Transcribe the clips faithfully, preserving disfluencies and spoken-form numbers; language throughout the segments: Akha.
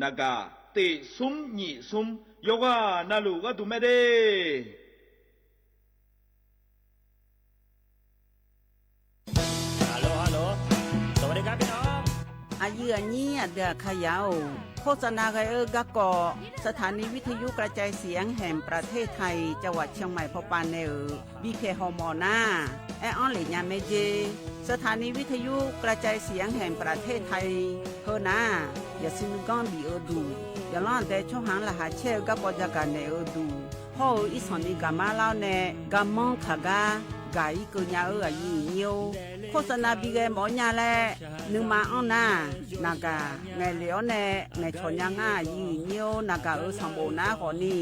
Naqgaq teq smr nyiq smr yawqghaq navluf gharduq mae de. Aqyuif aqnyir aqdui aqkaqyaq-or, โฆษณา ghae-eu garkawv สถานีวิทยุกระจายเสียงแห่งประเทศไทย จังหวัดเชียงใหม่ pawpav nae-euq bipyaeq hawmawf nar, aer-anr lef nya mae jer. สถานีวิทยุกระจายเสียงแห่งประเทศไทย heu nar, yaqsui nuiganr bif-eu duq, yaqlanr aqdae tsawrhaq-anr laqkhaq caer-eu garkawv jagaq naeq-eu duq, hawr-eu irsanq ni gaqmar lar-awr nae garmanr kaq gar gaq-ir keuv nya-eu aqyuif aqnyir-or, โฆษณา bighae mawf-awr nya laer nuima anr nar, naqgaq ngaeqlef-awr nae ngaeqcawq nya ngar aqyuif aqnyir-or, naqgaq-euq sanqbof nar khawfni,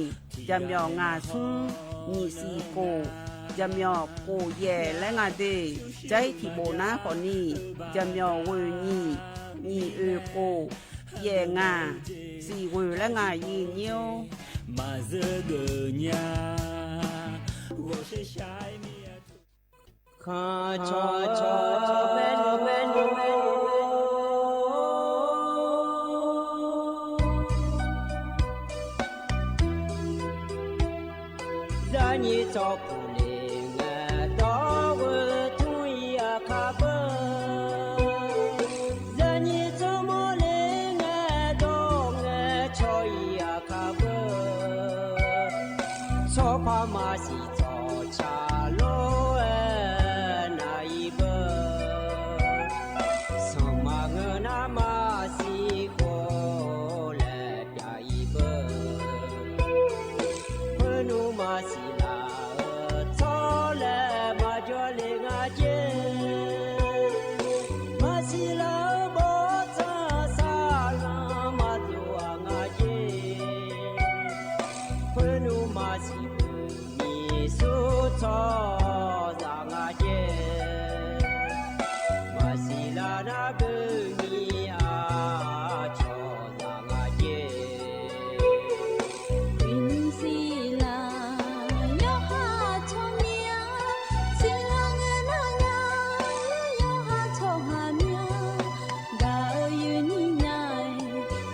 jaqmyawf ngaq smr nyiq siq khof, jaqmyawf khof yaef laer nga de. Jar-ir tiqbof nar khawfni, jaqmyawf ghoeq nyiq, nyiq oeq khof, yaef ngaq, siq ghoeq laer nga aqyuif aqnyir-or. Maqzeur geuf nya, ghawqshaq shaq-aer mir-a. Khanqcawq cawq maernmr maernmr, zaqnyiq tsawrkuq le ngae dawr-eu tmr-ir aqkar beu. Zaqnyiq tsawrmawr le ngae dawr ngae caw-ir aqkar beu. Tsawrpaq maqsiq tsawrca lor-aer nav-ir beu. Sanqmaq ngeur nar maqsiq khof laer pyav-ir beu. Khoernmr maqsiq laf-eu tsawrlaeq maqjawr le nga jer. Maqsiq laf-eu bawrtsanq saqlanq maqdov-aq nga jer. Khoernmr maqsiq beu nyiq sur tsawrhaqzaq nga jer. Maqsiq laf nar beu nyiq-a cawqzaq nga jer. Iqnymr siq laf yawqha tsawrmyanr, siq laf ngae nar nya yawqha tsawrhaq myanr. Gaq-eu yuif nyiq nya-aer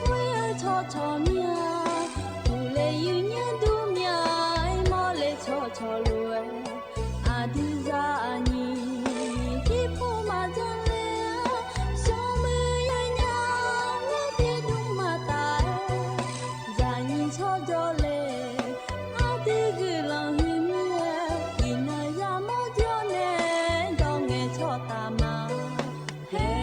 ghoer-eu tsawrcawq myanr. Uqle yuif nyanr dur mya-aer mawrle tsawrcawq lof-aer, aqdui zaqnyiq pirpmr maqdzanr le-a, smrmuiq yawnya ngar tiqdmr maqtaf-aer, zaqnyiq tsawrjawr le, aqdui guiqlanq huiqmir-aer, iqnan yamawr jawr nae dawr ngae tsawrtaf ma. Haer.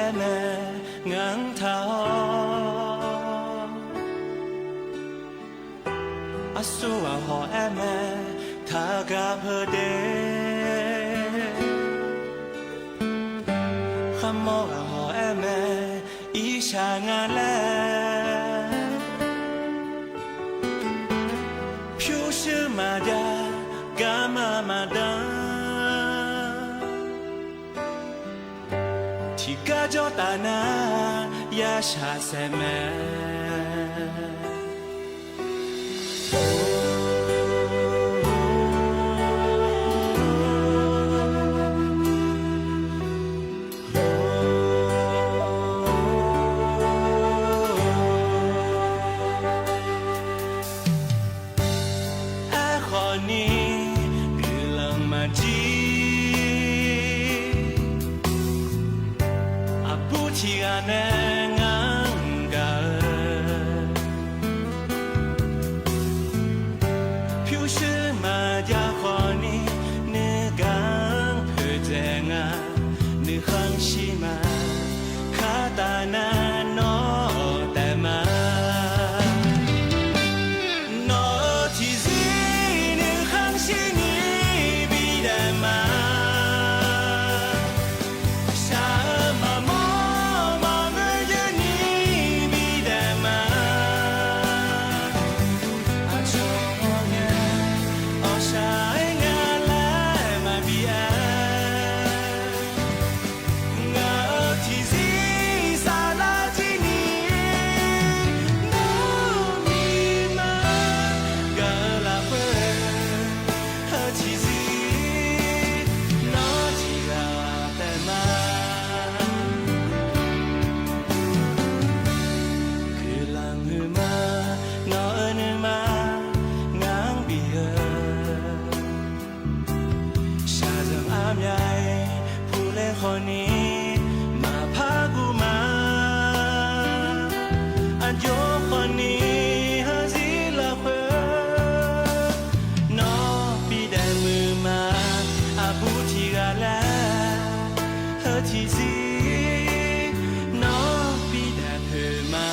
aer mae, ngaq-anr taq-awr. Aqsurghaq hawq aer mae, taqgaq peuq de. Kharmawr ghaq hawq aer mae, irshaq nga laer. Pyurshuir maqjav, garma maqdan. Tiqgar jawr taf nar, yashaq saeq mae. Aerkhawf ni guiqlanq maqjir. Aqbur tiq ghaq nae ngar-anr gaq-eu, pyurshuir maqjav khawf ni nuigaq-anr poeqdzaeq nga. Nuikhanr shir ma, khartaf nar nawr taef ma. Nawq-euq tiqzir nuikhanr shir ni bidaef ma. Shaq-eu maqmawr maqngeur yeur ni bidaef ma. Aqcawq-anr ngae awqshaq-aer nga laer maqbi aer. Ngaq-euq tiqzir saflar jir ni nawr miqma gaq-eu lafkhoer, heu tiqzir nawr tiqghaq taef ma. Guiqlanq huiqma nawq-euq nuima ngaq-anr bif-eu, shaqzanq armya-aer puqle khawf ni maqpar guv ma. Aqjox khawf ni heuzir lafkhoer nawr bidaef muiq ma. Aqbur tiqghaq laer heu tiqzir nawr bidaef poeq ma.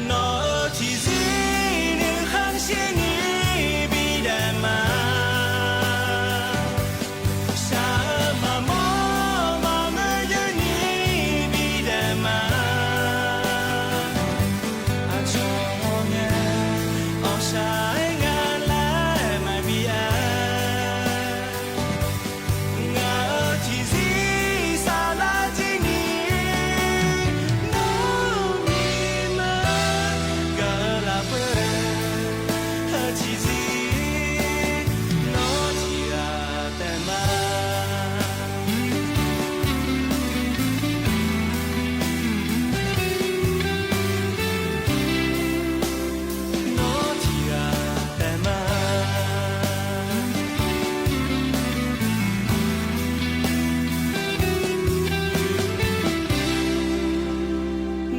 Nawq-euq tiqzir nuikhanr shir ni bidaef ma. Shaq-eu maqmawr maqngeur yeur ni bidaef ma. Aqcawq-anr ngae awqshaq-aer nga laer maqbi aer. Ngaq-euq tiqzir saflar jir ni nawr miqma gaq-eu lafkhoer, heu tiqzir nawr tiqghaq taef ma. Nawr tiqghaq taef ma.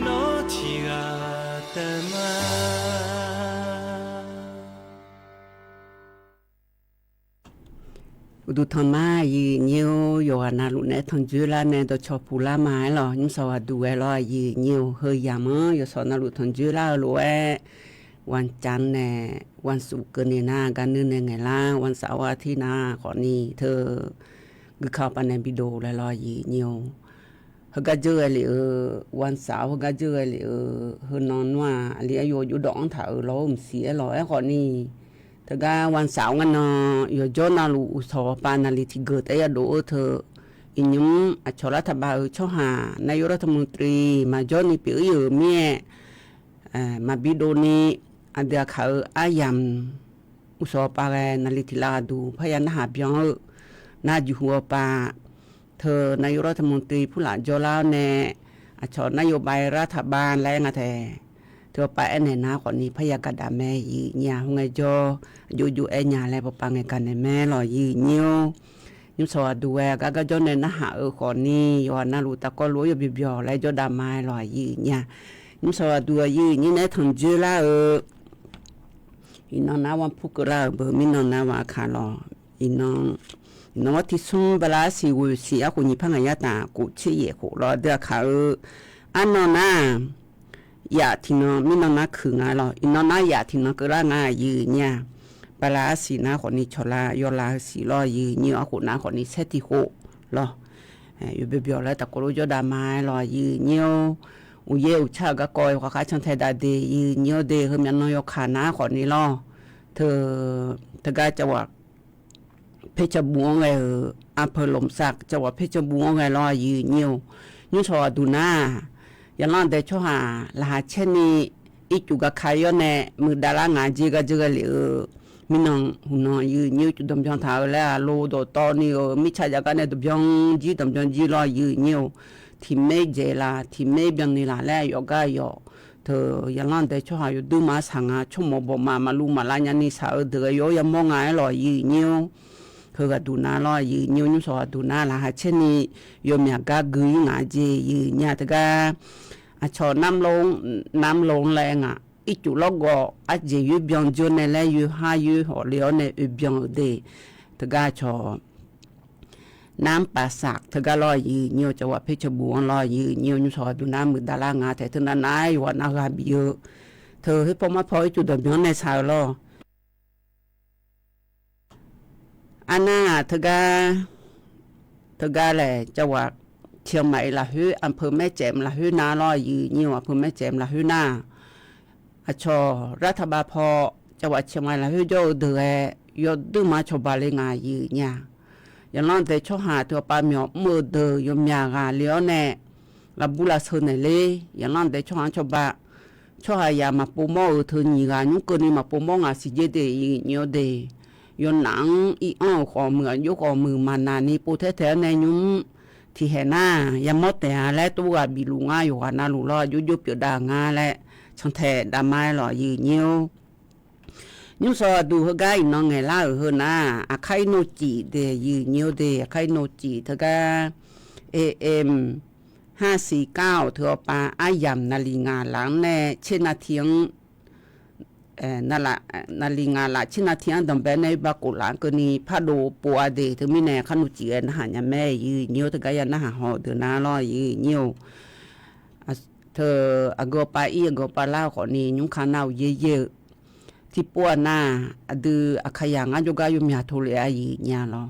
Nawr tiqghaq taef ma. Uqduq tanq ma, aqyuif nyir-or, yawqghaq navluf naeq-aer tanqjoer lar nae dawqcawq puq lar ma-aer lawq. Nymrshawq ghaq duq ghae lawr, aqyuif nyir-or, heu yamq-anr yawqshawq navluf tanqjoer lar-eu lof-aer, วันจันทร์ nae วันศุกร์ keuvni nar gar nuir nae ngaeqlar, วันเสาร์อาทิตย์ nar khawfni teu guikaq paq nae bidov laer lawr, aqyuif nyir-or. Heugar dzeur ghae lef-eu, วันเสาร์ heugar dzeur ghae lef-eu, heunan nmr-aq, aqli aryawf jov dawq-anr taq-euq lawr-or mqsiq-aer lawq. Aerkhawfni teugar วันเสาร์ ngar nan yawqjawr navluf uqshawq ghawqpav naqli tiqgeuq taef yadov-eu teu, iqnymr aqcawq lar taqbav-euq tsawrhaq นายกรัฐมนตรี maqjawr ni pyeuf-ir-euq mir-aer, maqbi dovni, aqdui aqkaq-euq aryamq uqshawq ghawqpav ghae naqli tiq lar ghaqduq parya narhaq byan-eu, nar juqhu ghawqpav Teu นายกรัฐมนตรี purlaf jawrlar-awr nae, aqcawq นโยบายรัฐบาล laer nga tae, teu awqpav aernaeq nar khawfni parya gaqdaq mae. Yif nyir-aq, khoerngae jawr, jov jov aer nya laer bawpav ngaeqgaq naeq mae lawq. Yif nyir-or, nymrshawq aqduq ghae aqgar garjawr nae narhaq-eu khawfni yawqghaq navluf tafkawv luf-anr yawbyawq byawq laer jawrdav ma-aer lawq. Yif nyir-aq, nymrshawq aqduq aqyuif nyir nae tanqjoer lar-eu, iqnan nar วันพุธ keuvlar-euq beu mirnan nar วันอังคาร lawq. Iqnan, iqnan-awr tiqsmr bala arsiq ghoeq siq arkhof nyiq par ngaq yar taf kof tser yaef khof lawr dui-aq kaq-eu, arnan nar yaf tiqnan mirnan nar kuiq nga lawq. Iqnan nar yaf tiqnan keuvlar nga. Yif nyir-aq, bala arsiq nar khawfni cawqla yawla heu siq lawr. Yif nyir-or, arkhof nar khawfni saer tiq khof lawr. Yawbyawq byawq laer tafkawv lof jawrdav ma-aer lawq. Yif nyir-or, uqyaer uqtsar-euq garkawv yawkhav khav cantae dav de. Yif nyir-or de, heumyav nan yawkaq nar khawfni lawr. Teu, teugar cawaq เพชรบูรณ์-anr ghae-euq อำเภอลมศักดิ์ cawaq เพชรบูรณ์-anr ghae lawr. Yif nyir-or, nymrshawq aqduq nar, yaqlanr dae tsawrhaq laqkhaq caer ni ircuf gaka-ir-awr nae muiqdav lar ngaq jer gar dzeur ghae lef-eu, mirnan huqnan yif nyir-or, cuf danqbyan taq-eu laer-aq lo dawqtawv ni-euq mirtsaq jav gar nae danqbyan jir danqbyan jir lawr. Yif nyir-or, tiqmaer dzaeq laf tiqmaer byanni laf laer yawf gar yawf. Teu, yaqlanr dae tsawrhaq yawduima saq nga, tsawrmawq bawqma maqluv maqlav nyani saq-eu deuq ghae yawr yamawr nga-aer lawq. Yif nyir-or, heughaq duq nar lawr. Yif nyir-or, nymrshawq ghaq duq nar laqkhaq caer ni yawmyaq gar gui-ir ngaq jer. Yif nyir-aq, teugar aqcawq น้ำล้น laer nga, ircuf lawrgawv arjeq yoer byan jawr nae laer yoer har yoer hawq le-awr nae oe byan-euq de. Teugar aqcawq น้ำป่าสัก teugar lawr. Yif nyir-or, cawaq เพชรบูรณ์-anr lawr. Yif nyir-or, nymrshawq ghaq duq nar muiqdav lar nga taef teunav nar yawqghaq nar ghaq bif-eu, teu khoerpaw marpaw ircuf danqbyan nae saq-eu lawr. Arnar-aq teugar, teugar laeq cawaq เชียงใหม่ lafkhoer อำเภอแม่แจ่ม lafkhoer nar lawr. Yif nyir-or, อำเภอแม่แจ่ม lafkhoer nar, aqcawq รัฐบาล paw cawaq เชียงใหม่ lafkhoer jawr-eu deuq ghae yawduima cawba le nga. Yif nyir-aq, yaqlanr dae tsawrhaq teu awqpav myawq mr-eu deuq yawmyaq ghaq le-awr nae lafbur lavsheu naeq ler. Yaqlanr dae tsawrhaq-anr cawba, tsawrhaqzaq maqpov mawr-euq teu nyiq ghaq nymr keuvni maqpov mawr ngaq siq jer de. Yif nyir-or de, yawnaf-anr ir anr-euq khawf muiq, aqjox khawf muiq, maqnaq ni pov taer taeq-awr nae nymr tiqhaeq nar yamawr taef-a laer tov ghaq bif luf ngar yawqghaq navluf lawr, jov jov pyeufdav nga laer cantae dav ma-aer lawq. Yif nyir-or, nymrshawq ghaq duq heugar iqnan ngaeqlar-euq heu nar, Aqkaq Irnov Cif de. Yif nyir-or de, Aqkaq Irnov Cif teugar AM ห้าสี่เก้า teu awqpav aryamq naqliq ngaq laf-anr nae tser navtiq-anr, naqliq ngaq laf tser navtiq-anr danqbae nae oerbar kof laf-anr keuvni pardov pov-a de. Teumirnae Aqkaq Irnov Cif ghae narhaq nya mae. Yif nyir-or, teugar ya narhaq haw-eu deuq nar lawr. Yif nyir-or, teu aqgeu awqpav ir aqgeu awqpav lar-eu khawfni nymr ka nar uqyaer yaer-eu, tiqpov-aq nar, aqdui Aqkaqzaq ngar jawrgar yawmyaq tov lef-a. Yif nyir-a lawr,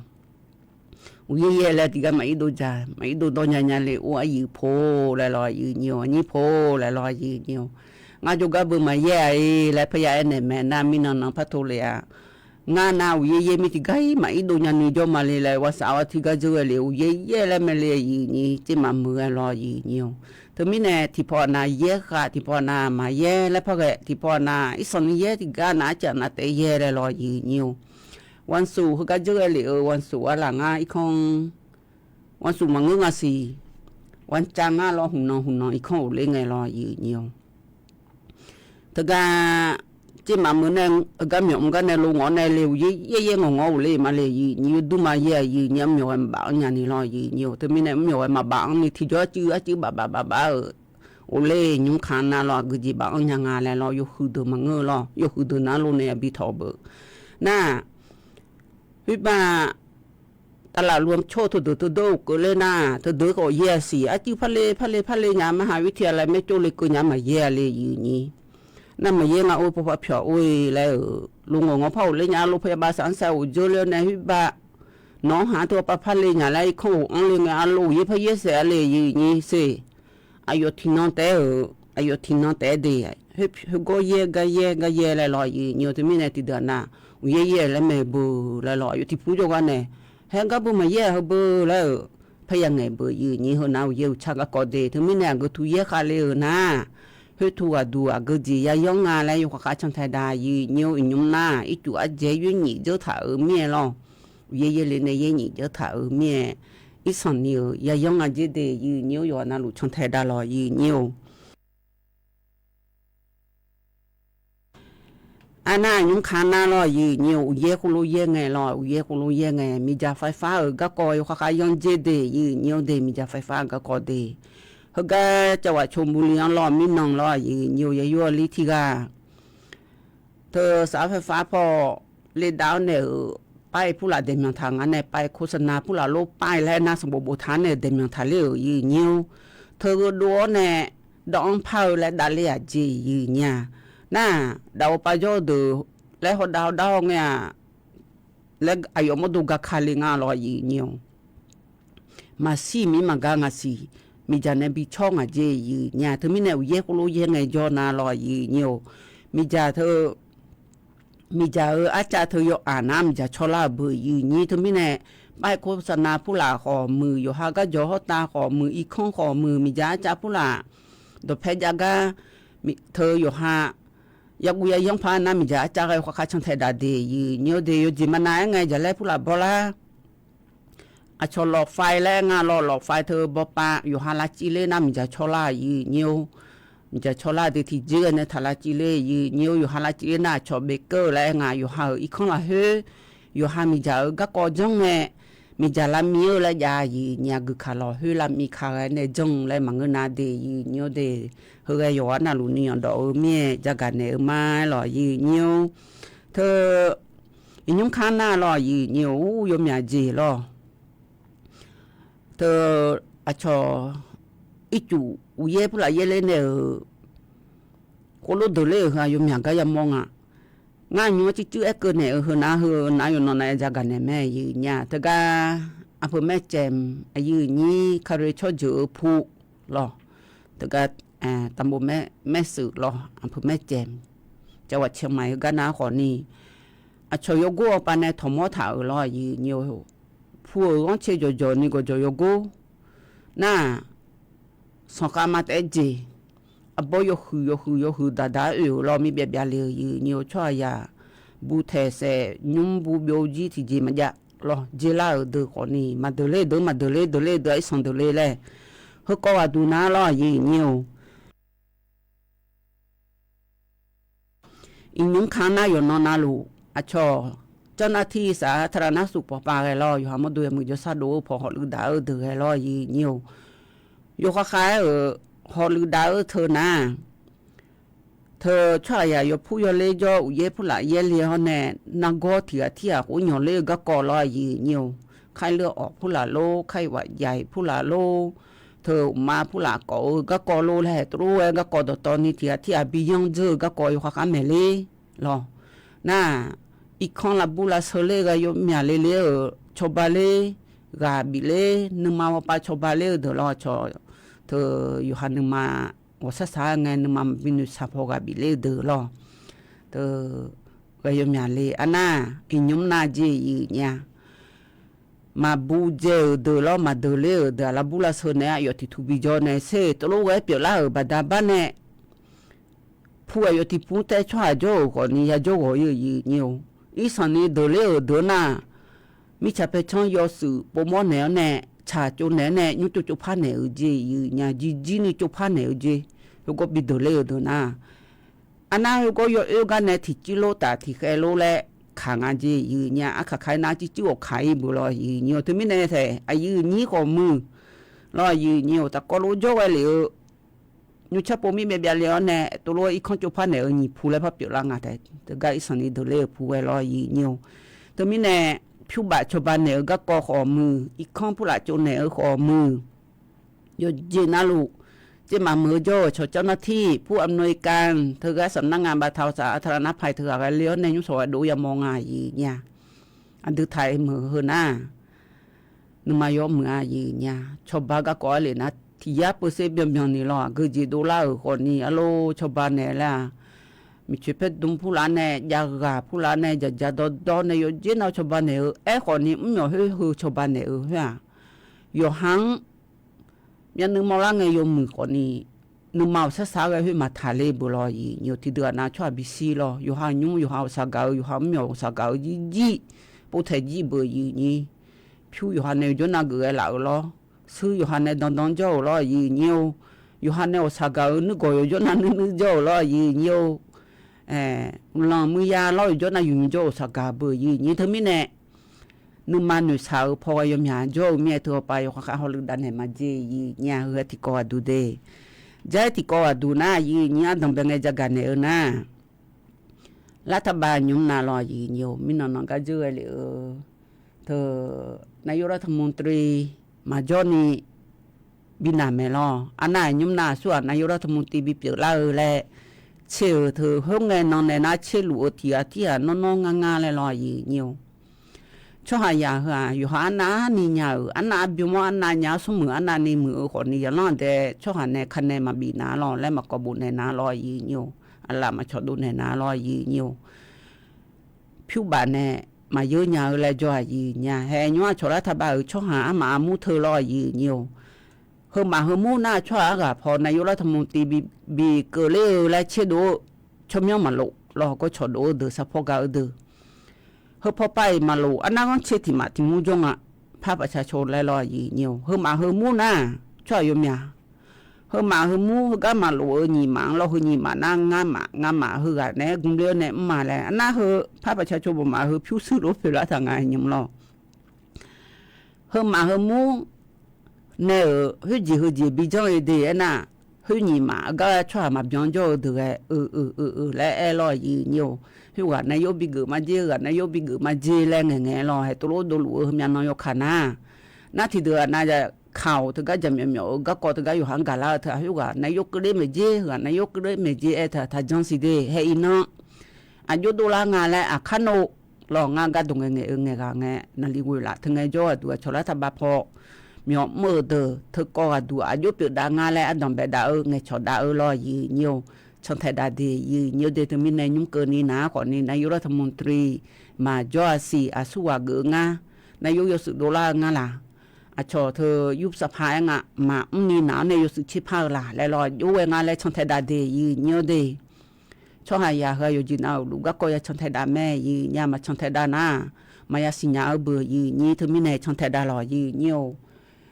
uqyaer yaer laer tiqgar maqir dov dzaq, maqir dov dawr nya nya le. Or, aqyuif po laer lawr, aqyuif nyir-or, aqnyir po laer lawr, aqyuif nyir-or, ngar jawrgar beu maqyaer-a laer parya aernaeq mae nar, mirnan nan par tov lef-a. Ngar nav uqyaer yaer mir tiqgar-ir maqir dov nyani jawr ma le laer วันเสาร์อาทิตย์ gar dzeur ghae le uqyaer yaer laer mae le. Aqyuif nyir, tser maqmuiq ghae lawr, aqyuif nyir-or. Teumirnae tiqpawf nav yaer khav, tiqpawf nav maqyaer laer par ghae, tiqpawf nav irsanq ni yaer tiqgar nav arcaf nav taef yaer laer lawr, aqyuif nyir-or. วันศุกร์ heugar dzeur ghae lef-euq วันศุกร์ arlaf ngar irkanr, วันศุกร์ maqngeur nga siq, วันจันทร์ ngar lawr, huqnan huqnan irkanr ghofler ngae lawr, aqyuif nyir-or. Teugar tser maqmuiq nae, heugar myawf mr gar nae lo ngawq-awr nae le uqyaer yaer yaer ngawq ngawq ghofler ma le, aqyuif nyir-or, durma yaer, aqyuif nyir-or, myawf ghae maqbaf-anr nyani lawr, aqyuif nyir-or. Teumirnae mr myawf ghae maqbaf-anr ni tiqjawr arcuiv arcuiv baf baf baf baf-euq ghofler nymr ka nar lawr, aqgeujeq baf-anr nya nga laer lawr, yawhuiq deuq maqngeur-eu lawr, yawhuiq deuq nar lor nae bi tawq-eu beu nar, khoerbar tavlaf luf-anr cawr-eu teudeuq teudeuq-eu keuvler nar, teudeuq khawf yaer-a siq, arcuiv parle parle parle nya, มหาวิทยาลัย maer cov le keuv nya maqyaer-a le, aqyuif nyir. Nar maqyaer nga or, pawpar pyawq or-e laer-euq lo ngawq ngawq par ghofler nya, lo parya bav saq-anr sav-euq dzeur ler-awr nae khoerbar nawq-anr haq-anr teu awqpav parle nya laer irkanr ghofler ngae, arlo uqyaer par yaer saef-a le, aqyuif nyir se. Aqyawf tiqnan taef-aer-euq, aqyawf tiqnan taef-aer de, khoergawr yaer gar yaer gar yaer laer lawr, aqyuif nyir-or. Teumirnae tiqdeuq-aq nav uqyaer yaer laer mae beu laer lawr, aqyawf tiqpur jawrgar nae haer gar beu maqyaer-a heu beu laer-euq parya ngaeq beu, aqyuif nyir. Heu nar uqyaer uqtsar garkawv de. Teumirnae aqgeu tu yaer khav le-euq nar, khoertu ghaqduq aqgeujeq yayanr nga laer yawkhav khav cantae dav, aqyuif nyir-or. Iqnymr nar ircuf ardzae yaer nyiq dzeur taq-euq mir-aer lawr, uqyaer yaer le nae yaer nyiq dzeur taq-euq mir-aer Irsanq ni-euq yayanr nga jer de, yawqha navluf cantae dav lawq, yawqha. Arnar nymr ka nar lawq, yawqha, uqyaer khoerlof yaer ngae lawq, uqyaer khoerlof yaer ngae, miqdzaq faifar-euq garkawv yawkhav khav yanr jer de, yawqha de, miqdzaq faifar-euq garkawv de. Heugar cawaq cawq murli-anr lawq, mirnan lawq, yawqha, yayur-awr lir tiq ghaq teu safar faifar paw ledav-awr nae-euq, pav-ir purlaf daeqmyanq taq ngar nae pav-ir โฆษณา purlaf lof pav-ir laer nar sanqbof boftaq nae daeqmyanq taqler-euq, yawqha. Teu gheudov-awr nae dawv-anr par-eu laer davler-aq jeq, yawqha. Nar-aq, daqoq pav jawr-eu deuq laer hawdav hawdav-awr ngae-aq, laer aqyawf mawrdo gaka le nga lawq, yawqha. Maqshir mir maqgar ngaq siq, miqdzaq nae bi cawr ngaq jeq, yawqha. Teumirnae uqyaer khoerlof yaer ngae jawr nar lawq, yawqha. Miqdzaq teu miqdzaq-euq arcav teu yawqghaq nar miqdzaq cawrlar-euq beu, yawqha. Teumirnae pav-ir โฆษณา purlaf khawf muiq, yawqha garjawq hawrtav khawf muiq, irkanr khawf muiq, miqdzaq arcav purlaf dawqpae jav gar teu yawqha yaguv yayanr par nar miqdzaq arcav ghae yawkhav khav cantae dav de, yawqha de. Yawjeq maqnav-aer ngae jaqlaer purlaf bawrlar. Aqcawq lawqfai laer nga lawq, lawqfai teu bawpav yawqha lavcivler nar miqdzaq cawrlar, yawqha. Miqdzaq cawrlar de tiqjeq ghae nae taq lavcivler, yawqha, yawqha lavcivler nar aqcawq bevkeuv-eu laer nga, yawqha-euq irkanr lafkhoer yawqha miqdzaq-euq garkawv janr ngae, miqdzaq lavmir-eu laer jav, yawqha, guiqkaq lawq khoer lavmir ka ghae nae janr laer maqngeur nav de, yawqha de. Heughae yawqghaq navluf ni yanqdawf-eu mir-aer jagaq naeq-eu ma-aer lawq, yawqha. Teu iqnymr kar nar lawq, yawqha, ur yawmyaq jeq lawq. Teu aqcawq ircuf uqyaer purlaf yaerler nae-euq khoerlof deuqler-euq heu-aq yawmyaq gar yamawr nga. Ngar nymr-anr circuir aerkeuv naeq-eu heu nar heu nar yawqnan nav-aer jagaq naeq mae, yawqha. Teugar aqpeuq maer caem, aqyuif aqnyir คาเร tsawrjeuq-eu pu lawq. Teugar tanqbof maer seuq lawq, aqpeuq maer caem, cawaq caemq-aer heu gar nar khawfni aqcawq yawgor-awr pav nae tawqmawr taq-euq lawq, yawqha. Pu-euq ghanrcae jawqjawq ni gawqjawq yawgor nar-aq, sanqkhav ma taef-aer jeq, arbawr yawhuiq yawhuiq yawhuiq daqdaq-aer oe-euq lawq, mir byav byav le-euq, yawqha, tsawrhaqzaq bu taeq saef nymr bu byov jir tiqjeq maqjav lawq, dzer lar-euq deuq khawfni maqdeuq ler-eu deuq maqdeuq ler, deuq ler-eu deuq-aq irsanq deuq le laer, heukawv ghaq duq nar lawq, yawqha. Iqnymr kar nar yawqnan navluf aqcawq เจ้าหน้าที่ สาธารณสุข pawqpav ghae lawq, yawqha mawrdo yawmuiq jawrsar dov-eu paw hawluiv daq-eu deuq ghae lawq, yawqha. Yawkhav khav-aer-euq hawluiv daq-eu teu nar, teu tsawrhaqzaq yawpur yawler jawr uqyaer purlaf yaerle-awr nae nargawr tiq ghaq tir ghaq khof nyawq ler-eu garkawv lawq, yawqha. Kar-ir leur-awq purlaf lor, kar-ir waf jaiq purlaf lor, teu uqma purlaf kawf-eu garkawv lor laer haeq tov lor-aer garkawv dawqtawvni tiq ghaq tir ghaq bi yanr dzeur-eu garkawv yawkhav khav maeq ler lawq. Nar-aq, irkanr lavbur lavsheu ler ghae yawmyaq le ler-euq cawba ler, ghaq bif ler, nuima ghawqpav cawba ler-eu deuq lawq, cawq teu yawqha nuima ghawqshar saq-aer ngae nuima maqbi noeqshaq paw ghaq bif ler-eu deuq lawq. Teu ghae yawmyaq le arnar, iqnymr nar jeq yif nya. Maqbu dzae-euq deuq lawr maqdeuq ler-euq deuq-aq, lavbur lavsheu naeq-aer aqyawf tiq tu bi jawr nae sher-eq tov lor ghae-aer pyeuflar-euq baqda bar nae, pu aqyawf tiq pu taef tsawrhaq jawr-euq khawfni yajawr ghawq-ir-eu yif nyi-or. Irsanqni deuq ler-euq deuq nar, mirtsaq paer canr yawshuif povmawr naeq-awr nae, tsaq tsov naeq-awr nae nymr tsov tsov par naeq-eu jeq yif nya, jirjir ni tsov par naeq-eu jeq, heugar bi deuq ler-euq deuq nar, arnar heugar yawoer gar nae tiqcuir lor taf tiqkhaer lor laer kaq nga jeq yif nya, arkaq kaq-ir nar cuivcuir ghawq kaq-ir beu lawq yif nyi-or. Teumirnae taef aqyuif aqnyir khawf muiq lawq yif nyi-or. Tafkawv lof jawr ghae lef-eu nymrcar pov mir byav byav le-awr nae tov lor-aer irkanr tsov par naeq-eu nyiq pu laer par pyeuflar nga taef. Teugar irsanqni deuq ler-euq pu ghae lawq yif nyi-or. Teumirnae pyurbaf cawba naeq-eu garkawv khawf muiq, irkanr purlaf tsov naeq-eu khawf muiq, yawqjeq navluf, tser maqmuiq-eu jawr-euq cawq เจ้าหน้าที่ ผู้อำนวยการ teugar สำนักงานบรรเทาสาธารณภัย teughaq ghae le-awr nae nymr shawq ghae dov yamawr nga yif nya. Aqdui taq-aer muiq-eu heu nar, nuima yawr muiq-a yif nya. Cawba garkawv-aer lef nar tiq yar peuser byanbyan ni lawq, aqgeu jeq dovlar-euq khawfni arlor cawba naeq laer-aq, miqcoeq paer dm purlaf nae jav ghaq purlaf nae dzaqdzaq dawrdawr nae yawqjeq nar cawba naeq-eu aerkhawfni mrmyawq khoer heu cawba naeq-eu khoer-aq, yawqha-anr myavnuiv mawrlar ngae yawmuiq khawfni, nuima-euq sarsar ghae khoer maqtaq ler beu lawq yif nyi-or. Tiqdeuq-aq nav tsawrhaq bishir lawq, yawqha nymr yawqha-euq saqgaq-eu, yawqha mrmyawq-euq saqgaq-eu jirjir povtaeq jir beu yif nyi. Pyur yawqha nae yawjawr nav geuf ghae laf-euq lawr. Shuir yawqha nae dandan jawr-euq lawr, aqyuif aqnyir-or. Yawqha nae awqsaq gaq-eu nuirgawq yawjawr nav nuirnuir jawr-euq lawr, aqyuif aqnyir-or. Uqlanq muiqya lawr yawjawr nav yufnymq jawr-eu awqsaq gaq beu, aqyuif aqnyir. Teumirnae nuima noeqshaq-euq paw ghae yawmyaq jawr-eu mir-aer teu hawpav yawkhav khav hawluf dav naeq maqjeq, aqyuif aqnyir-a. Heu-aer tiqkawv ghaq duq de. Jar-aer tiqkawv ghaq duq nar, aqyuif aqnyir ardanq bae ngae jagaq naeq-eu nar, lartaqbav nymr nav lawr, aqyuif aqnyir-or. Mirnan nan gar dzeur ghae lef-eu teu, nayawr lartaq murtri maqjawr ni bi naq maeq lawr. Arnav-aq nymr nav aqsurghaq nayawr lartaq murtri bipyeuf lar-eu laer tser-euq teu, khoerngae nan nae nar tserluf-eu tiq ghaq tirghaq nawr nawr ngar ngar laer lawr, aqyuif aqnyir-or. Tsawrhaqzaq heu-aq, yawqha arnavni nya-euq, arnav arbymr-awr arnav nya-awr smrmuiq arnavni muiq-eu khawfni yaqlanr dae tsawrhaq nae ka nae maqbif nar lawr laer maqkawv bof naeq nar lawr, aqyuif aqnyir-or. Aqlaf maqcawq dov naeq nar lawr, aqyuif aqnyir-or. Pyurbaf nae maqyeur nya-eu laer jawr, aqyuif aqnyir-a. Haeq nymr-aq cawq lartaqbav-euq tsawrhaq armaf armur teu lawr, aqyuif aqnyir-or. Heumaf heumur nar tsawrhaq arghaq paw nayawr lartaq murtri bi keuvler-eu laer tserdov-eu tsawrmyanr maqlof lawr, hawgawr cawqdov-eu deuq sarpawr gaq-eu deuq. Heu paw pav-iq maqlof, arnavghanr tser tiq maf tiq mur jawr nga. Par paqsaqsho laer lawr, aqyuif aqnyir-or. Heumaf heumur nar tsawrhaq yawmyaq heumaf heumur heugar maqlof-eu nyiq maf-anr lawr, heu nyiq maf nar ngar maf, ngar maf heughaq naeq-aer gmr ler-awr nae mr ma laer. Arnar heu par paqsaqsho bawq maf heu pyurshuir lof poeq lar taq nga nymr lawr. Heumaf heumur nae-euq khoerjeq heujeq bi janr-eu de aernar, khoer nyiq maf-eu gar tsawrhaq maqbyan jawr-eu deuq ghae, eu eu eu eu laer aer lawr, aqyuif aqnyir-or. Khoerghaq nayawr bigeuf marjer, ghaq nayawr bigeuf marjer laer ngaeqngaeq-aer lawr, haeq tov lof dovluf-eu heumya nan yawkaq nar, nar tiqdeuq-aq nav kaq-awq teugar jaqmyawf myawf-eu garkawv teugar yawqha-anr gaqlar-eu teu-aq, khoerghaq nayawr keuvler maeqjer, ghaq nayawr keuvler maeqjer aer teu-aq taqjan siq de. Haeq iqnan aqjox dovlar nga laer aqkar nov lawr, ngar gardawq ngaeqngaeq-eu ngaeqghaq ngae naqli ghoeq laf teungae jawr-eu aqduq aqcawq lartaqbav paw myawf mr-eu deuq teukawv ghaqduq aqjox pyeuf dav nga laer ardanq bae dav-eu ngaeqcawq dav-eu lawr, aqyuif aqnyir-or. Cantae dav de, aqyuif aqnyir-or de. Teumirnae nymr keuvni naq-ar khawfni nayawr lartaq murtri maqjawr-a siq, aqsurghaq geuf-eu ngar, nayawr yawshuif dovlar-eu ngar laq. Aqcawq teu yur saqpaq aer nga, maqmr ni naq-anr nae yawshuif tserpar-eu laq laer lawr, aqjox ghae nga laer cantae dav de, aqyuif aqnyir-or de. Tsawrhaqzaq heu-aq yawqjeq nav-euq luf garkawv ya cantae dav mae, aqyuif aqnyir-a. Maqcantae dav nar, maqya siqnya-eu beuq, aqyuif aqnyir. Teumirnae cantae dav lawq, aqyuif aqnyir-or.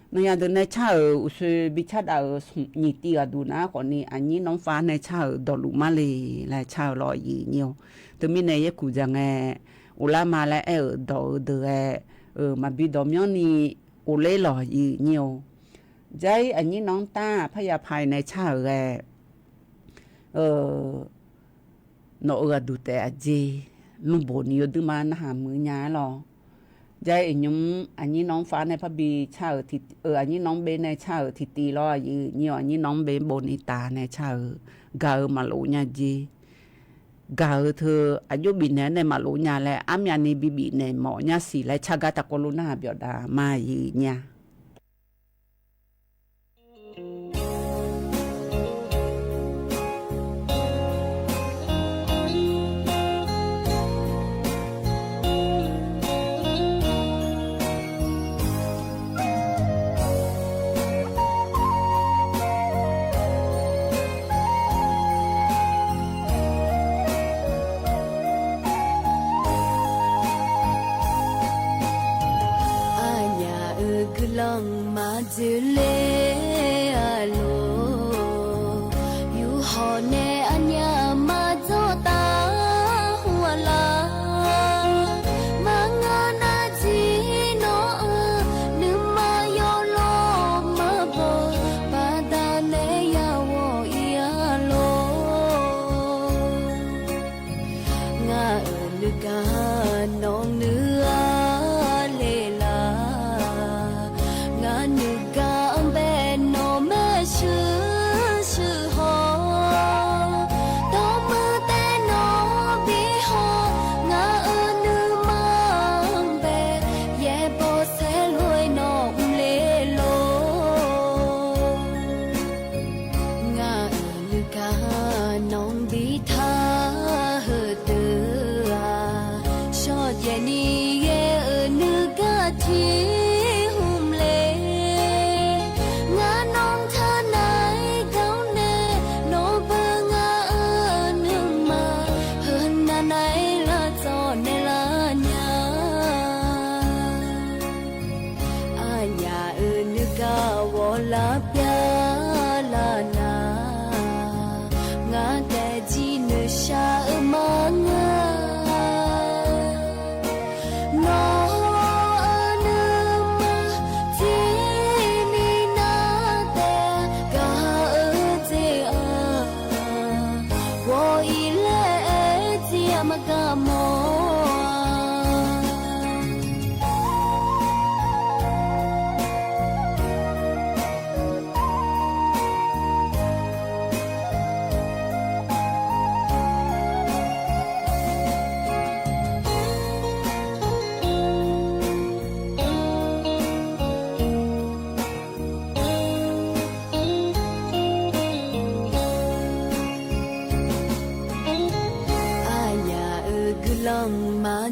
Nawnyaf deuq nae car-euq uqshoe bi car dav-euq smq nyiq tiv ghaqduq nar khawfni aqnyir nanrfar nae car-euq dawqluf mar le laer car-eu lawr, aqyuif aqnyir-or. Teumirnae yaerkuq dzaq ngae, uvlar ma laer aer-euq dawq-eu deuq ghae, maqbi dawq myanrni uvler lawq, aqyuif aqnyir-or. Jar-ir aqnyir nanr tar parya paq-iq nae car-euq ghae, nawq-euq ghaqduq taef aqjeq lmrboq ni yawduir ma narhaq muiq nya-aer lawr. Jar-ir iqnymr aqnyir nanr far nae parbi car-euq, aqnyir nanr ber nae car-euq tiqtiv lawr, aqyuif aqnyir-or. Aqnyir nanr ber bovni taf nae car-euq, gaq-euq maqlof nya jeq, gaq-eu teu aqjox bifnaeq-anr nae maqlof nya laer armyavni bibif naeq mawf nya siq laer car gar taqkawv lof narhaq byawf dav ma, aqyuif aqnyir-a. Aqnyaf-euq guiqlanq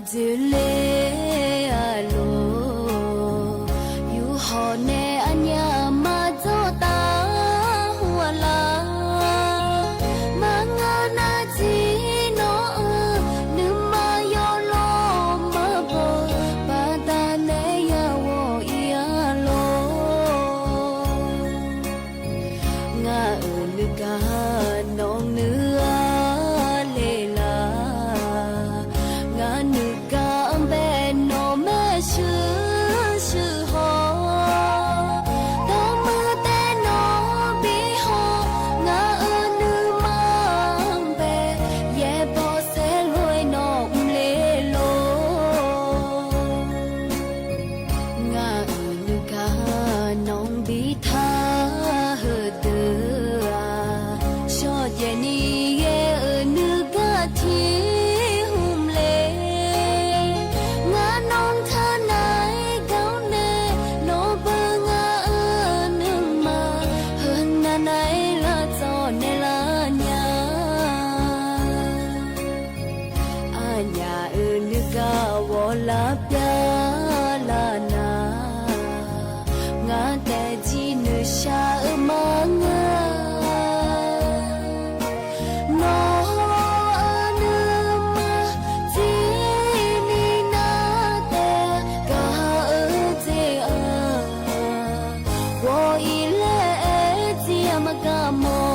Dzeurler-a lor, yawqhawq nae aqnyaf maqdzawr taf hawr-a lar. Maqngeur nar jir nawr-eu nuima yawlawr maqbaw, baqdanae ya ghawq ir-a lor. Ngaq-euq nuigaq nawq nuiv-a le lar. Ngaq nuigaq-anr bae nawq maeq shuir shuir haw. Dawqmuiq taev nawq bi haw. Ngaq-euq nuima-anr bae yaeqbawq saerlof-aer nawq mr le lor. Ngaq-euq nuigaq nawq-anr bi taq heudeuq-aq, shawrjaev ni ghae-euq nuigaq tiq hmq le. Ngar nawr taq nar-aer gar-anr nae, nawq beu ngaq-euq nuima, heunav nar-aer lar tsawv nae lar nya. Aqnyaf-euq nuigaq ghawqlar pyav lar nar, ngaq taef jir nuishaq-eu maqngeur. Nawq-euq nuima jir ni nar taef gaq-eu jeq-aq, ghawq ir laer aer jir-a maqgaq mawr-a.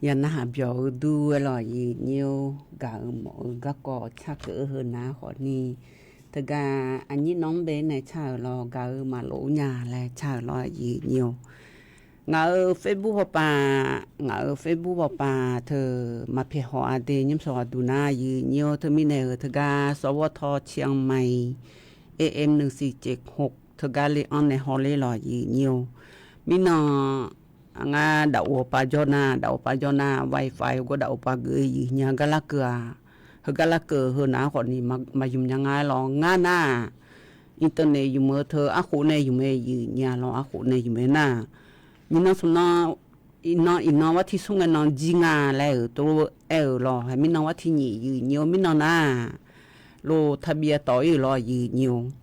Ya narhaq byawq-eu dur-aer lawq, aqyuif nyir-or, gaq-eu mawf-eu garkawv car keuv-eu heu nar khawfni, teugar aqnyir nan-anr bae nae car-euq lawq, gaq-eu maqlof nya laer car-euq lawq, aqyuif nyir-or. Ngaq-euq Facebook bawqpav, ngaq-euq Facebook bawqpav teu maqpyaeq hawq-a de nymr sawq ghaqduq nar, aqyuif nyir-or, teumirnae-euq teugar sawrvawr tawr ciq-anr maiq, A M nuisiq ceq khoq teugar le-anr nae hawler lawq, aqyuif nyir-or. Mirnan ngar daqoq pav jawr nar, daqoq pav jawr nar, wifi heugar daqoq pav geuf-eu yuif nya gar larkeuv-aq, heugar larkeuv heu nar khawfni maqymq nya nga-aer lawq. Ngar nar-aq, internet ymq-eu teu arkhof nae ymq-aer yuif nya lawq, arkhof nae ymq-aer nar, nyiq nan smq nan, iqnan iqnan war tiq smr ngae nan jir nga laer-euq tov aer-euq lawq. Haiq mirnan war tiq nyiq yuif nyir-or, mirnan nar-aq, lof taqbif-a tawf ir-euq lawq, aqyuif nyir-or.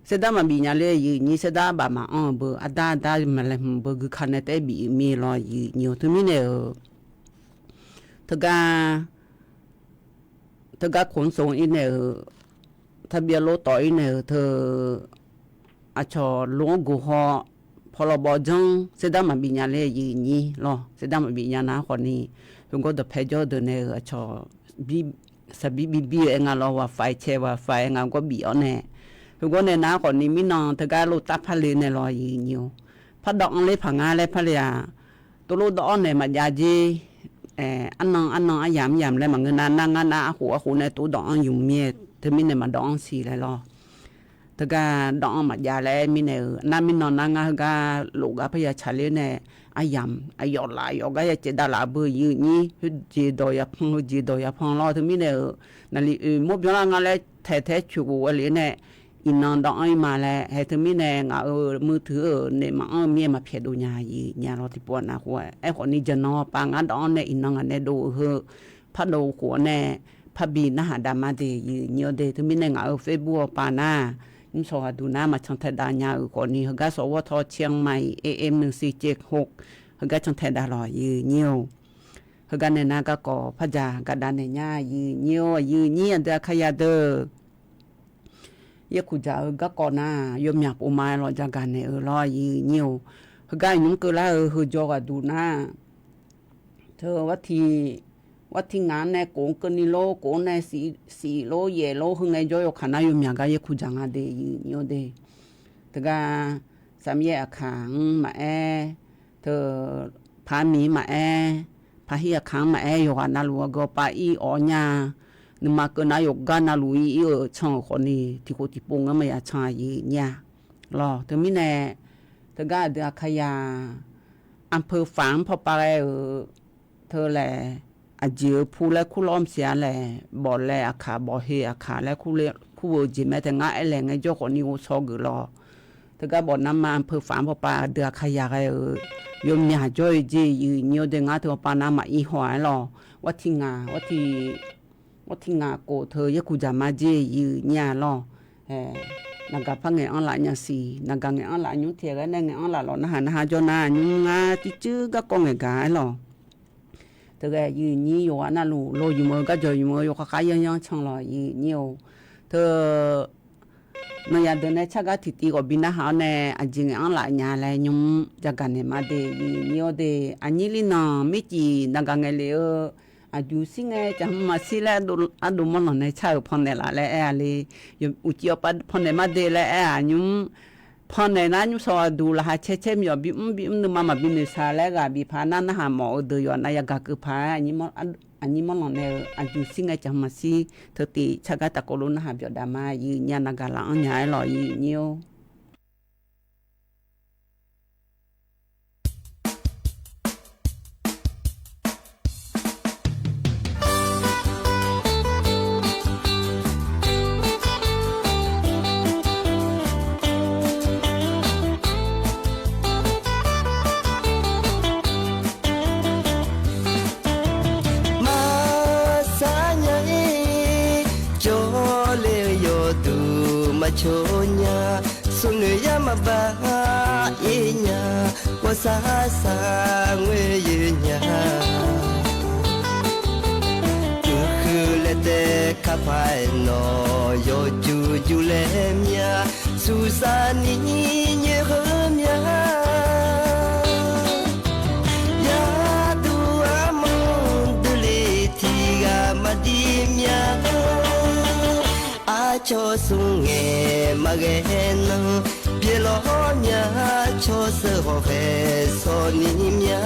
Saerdar maqbif nya le, aqyuif nyir, saerdar baf maqanr-eu beu, ardar ardar maqlaeqhmq beu guika nae taef-aer bif-eu mir lawq, aqyuif nyir-or. Teumirnae-euq teugar teugar khof-anr sov-ir nae-euq, taqbif-a lof tawf-ir nae-euq teu, aqcawq lof-anr goq haw, pawqlawq bawf janr, saerdar maqbif nya le, aqyuif nyir lawq, saerdar maqbif nya nar khawfni, heugawr dawqpae jawr deuq nae-euq aqcawq saqbir bibir-eu aer nga lawq, wifi cae wifi aer nga gawr bif-awr nae, heugawr nae nar khawfni mirnan teugar lof taf parle nae lawq, aqyuif nyir-or. Pardawv anr ler paq ngar laer parle-aq, tov lof dawv-awr nae maqjav jer, arnan arnan aryamq aryamq laer maqngeur nar, nar ngar nar arkhof arkhof nae tov dawv-anr ymq mir-aer, teumirnae maqdawv-anr siq laer lawq. Teugar dawv-anr maqjav laer mirnae-euq, nar mirnan nar ngar heugar lof gar parya tsaqler nae, aryamq aqyawf laf aqyawf gar ya caevdav laf beu, aqyuif nyir, heujeq dawq yapan heujeq dawq yapan lawr, teumirnae-euq, naqli oeq mawr byanlar nga laer taeq tae coeq ghof-a lef nae, iqnan dawv-anr ir ma laer. Haeq teumirnae ngaq-euq muiq teuq-euq naeq maqanr-eu mir-aer maqpyaeq dov nya, aqyuif nyir lawq, tiqpov-aq nar khof-aer khawfni jaqnan pav ngar dawv-anr nae iqnan ngaq nae dov-eu heu pardov khof-awr nae, parbi narhaq dav ma de, aqyuif nyir-awr de. Teumirnae ngaq-euq Facebook-awr pav nar, nymr sawq ghaqduq nar maqcan taeq dav nya-euq khawfni, heugar sawqghawr tawr ciq-anr maiq, A M nuisiq ceq khoq, heugar can taeq dav lawq, aqyuif nyir-or. Heugar nae nar garkawv par jaq gaqdav naeq nya, aqyuif nyir-or, aqyuif nyir aqdui aqkaqyaq deuq. Yaerkuq dzaq-eu garkawv nar, yawmyaq pov ma-aer lawq, jagaq naeq-eu lawr, aqyuif nyir-or. Heugar aqnymr keuvlar-eu heujawr ghaqduq nar, teu war tiq, war tiq ngaq-anr nae kof-anr keuvni lor, kof-anr nae siq lor, yaeq lor, heu ngae jawr yawkaq nar yawmyaq gar yaerkuq dzaq nga de, aqyuif nyir-or de. Teugar Saqmyaer aqkaq-anr maqaer, teu Paqmiq-anr maqaer, Paqhir aqkaq-anr maqaer, yawqghaq navluf aqgeu pav ir-awr nya, nuima keuv nar yawqgar navluf ir-euq can-euq khawfni, tiqkhof tiqpov ngar maqya can, aqyuif nyir-a lawq. Teumirnae, teugar aqdui aqkaqyaq, aqpeu faq-anr pawpav ghae-euq Teu laeq, aqjeq-eu pu laer kur lawr maqsiq-a laeq, bawf laev aqkaq, bawf he aqkaq laer kur-eu jeq mae tae ngar aer laeq ngaejawr khawfni ghovshaw geuf lawq. Teugar bawf nar ma, peu faf-anr bawqpav aqdui aqkaq yaq ghae-euq yawmyaq jawr-eu jeq, yif nyir-awr de ngar teu bawqpav nar maqir haw-a aer lawq. Ghartiq ngaq, ghartiq ngaq khof teu yaerkuq dzaq mar jeq yif nyir-a lawq. Naqgaq par ngaeq-anr laf nya siq, naqgaq ngaeq-anr laf nymr tiq ghae nae ngaeq-anr laf lawq narhaq narhaq jawr nar nymr ngar tircuir garkawv ngaeqgaq aer lawq. Teughae yif nyir yawqghaq navluf lo yumq-eu garjawq yumq-eu yawkhav khav yanr yanr can lawq yif nyir-or. Teu Nawnyaf deuq nae tsargar tiqtiv ghawqbi narhaq-awr nae aqjeq ngaeq-anr laf nya laer nymr jagaq naeq ma de yif nyir-awr de. Aqnyir li nanq mircif naqgaq ngaeq lef-eu aqjuq shir ngae caqhmq maqshir laer ardov mawrlanq nae tsar-euq pannaeq laf laer aer-a le. Uqcif yawpav pannaeq ma de laer aer-aq nymr pannaeq nar nymr saw aqduq laqkhaq caer caer myawf bimr bimr nuima maqbi noeqshaq laer ghaq bipaq nar narhaq mawf-eu deuq yawf nar yagaq keuv paq-aer aqnyir mawrlanq nae-eu aqjuq shir ngae caqhmq maqshir teu tif tsargar taqkov lof narhaq byawf dav ma yif nyir-a naqgaq laf-anr nya aer lawq yif nyir-or. Maqsar nya-ir, jawrle-eu yawduq maqcoq nya, smrnoeq yar maqbaq-ir nya, ghawqshaq shaq ngoer yoer nya. Uiqhuiq laeq taev kapaq-aer nawq yawjuq juq laer mya, suqsaq ni nyoer heu mya. Yaqduq armawr dui le tiq ghaq maqdir mya. Aqcawq smr ngaeq maqghae nan, byaeq lawr mya, cawq sheuq ghawqkhaeq shawq ni mya.